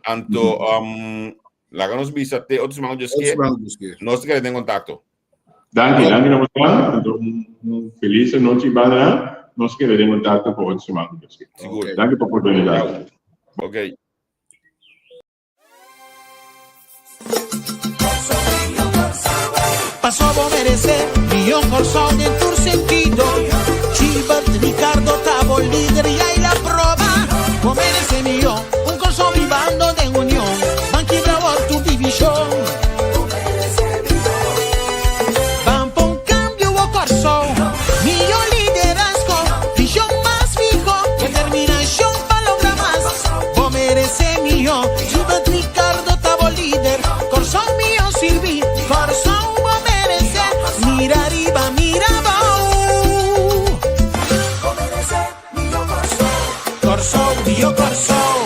anto um, laga nos bisa te otro siman ku Dios Otro kier, siman ku Dios kier. nos ta keda den kontakto. Danki, danki na bosnan, anto un, un felis anochi banda, nos keda den kontakto pa otro siman ku Dios kier. Sigur. Ok. Danki pa oportunidat. Ok. Paso bo merece Mihó Kòrsou den tur sentido Gilbert Ricardo ta bo lider y hay la proba Bo merece mihó Un Kòrsou bibando den union Ban kibra awor tur divishon Ban pon kambio wo Kòrsou Mihó liderazgo Vishon mas fiho Determinashon pa logra mas Bo merece mihó Gilbert Ricardo ta bo lider Kòrsou mihó sirbi Kòrsou bo merece Mira ariba mira abou Bo merece mihó Kòrsou Kòrsou mihó Kòrsou.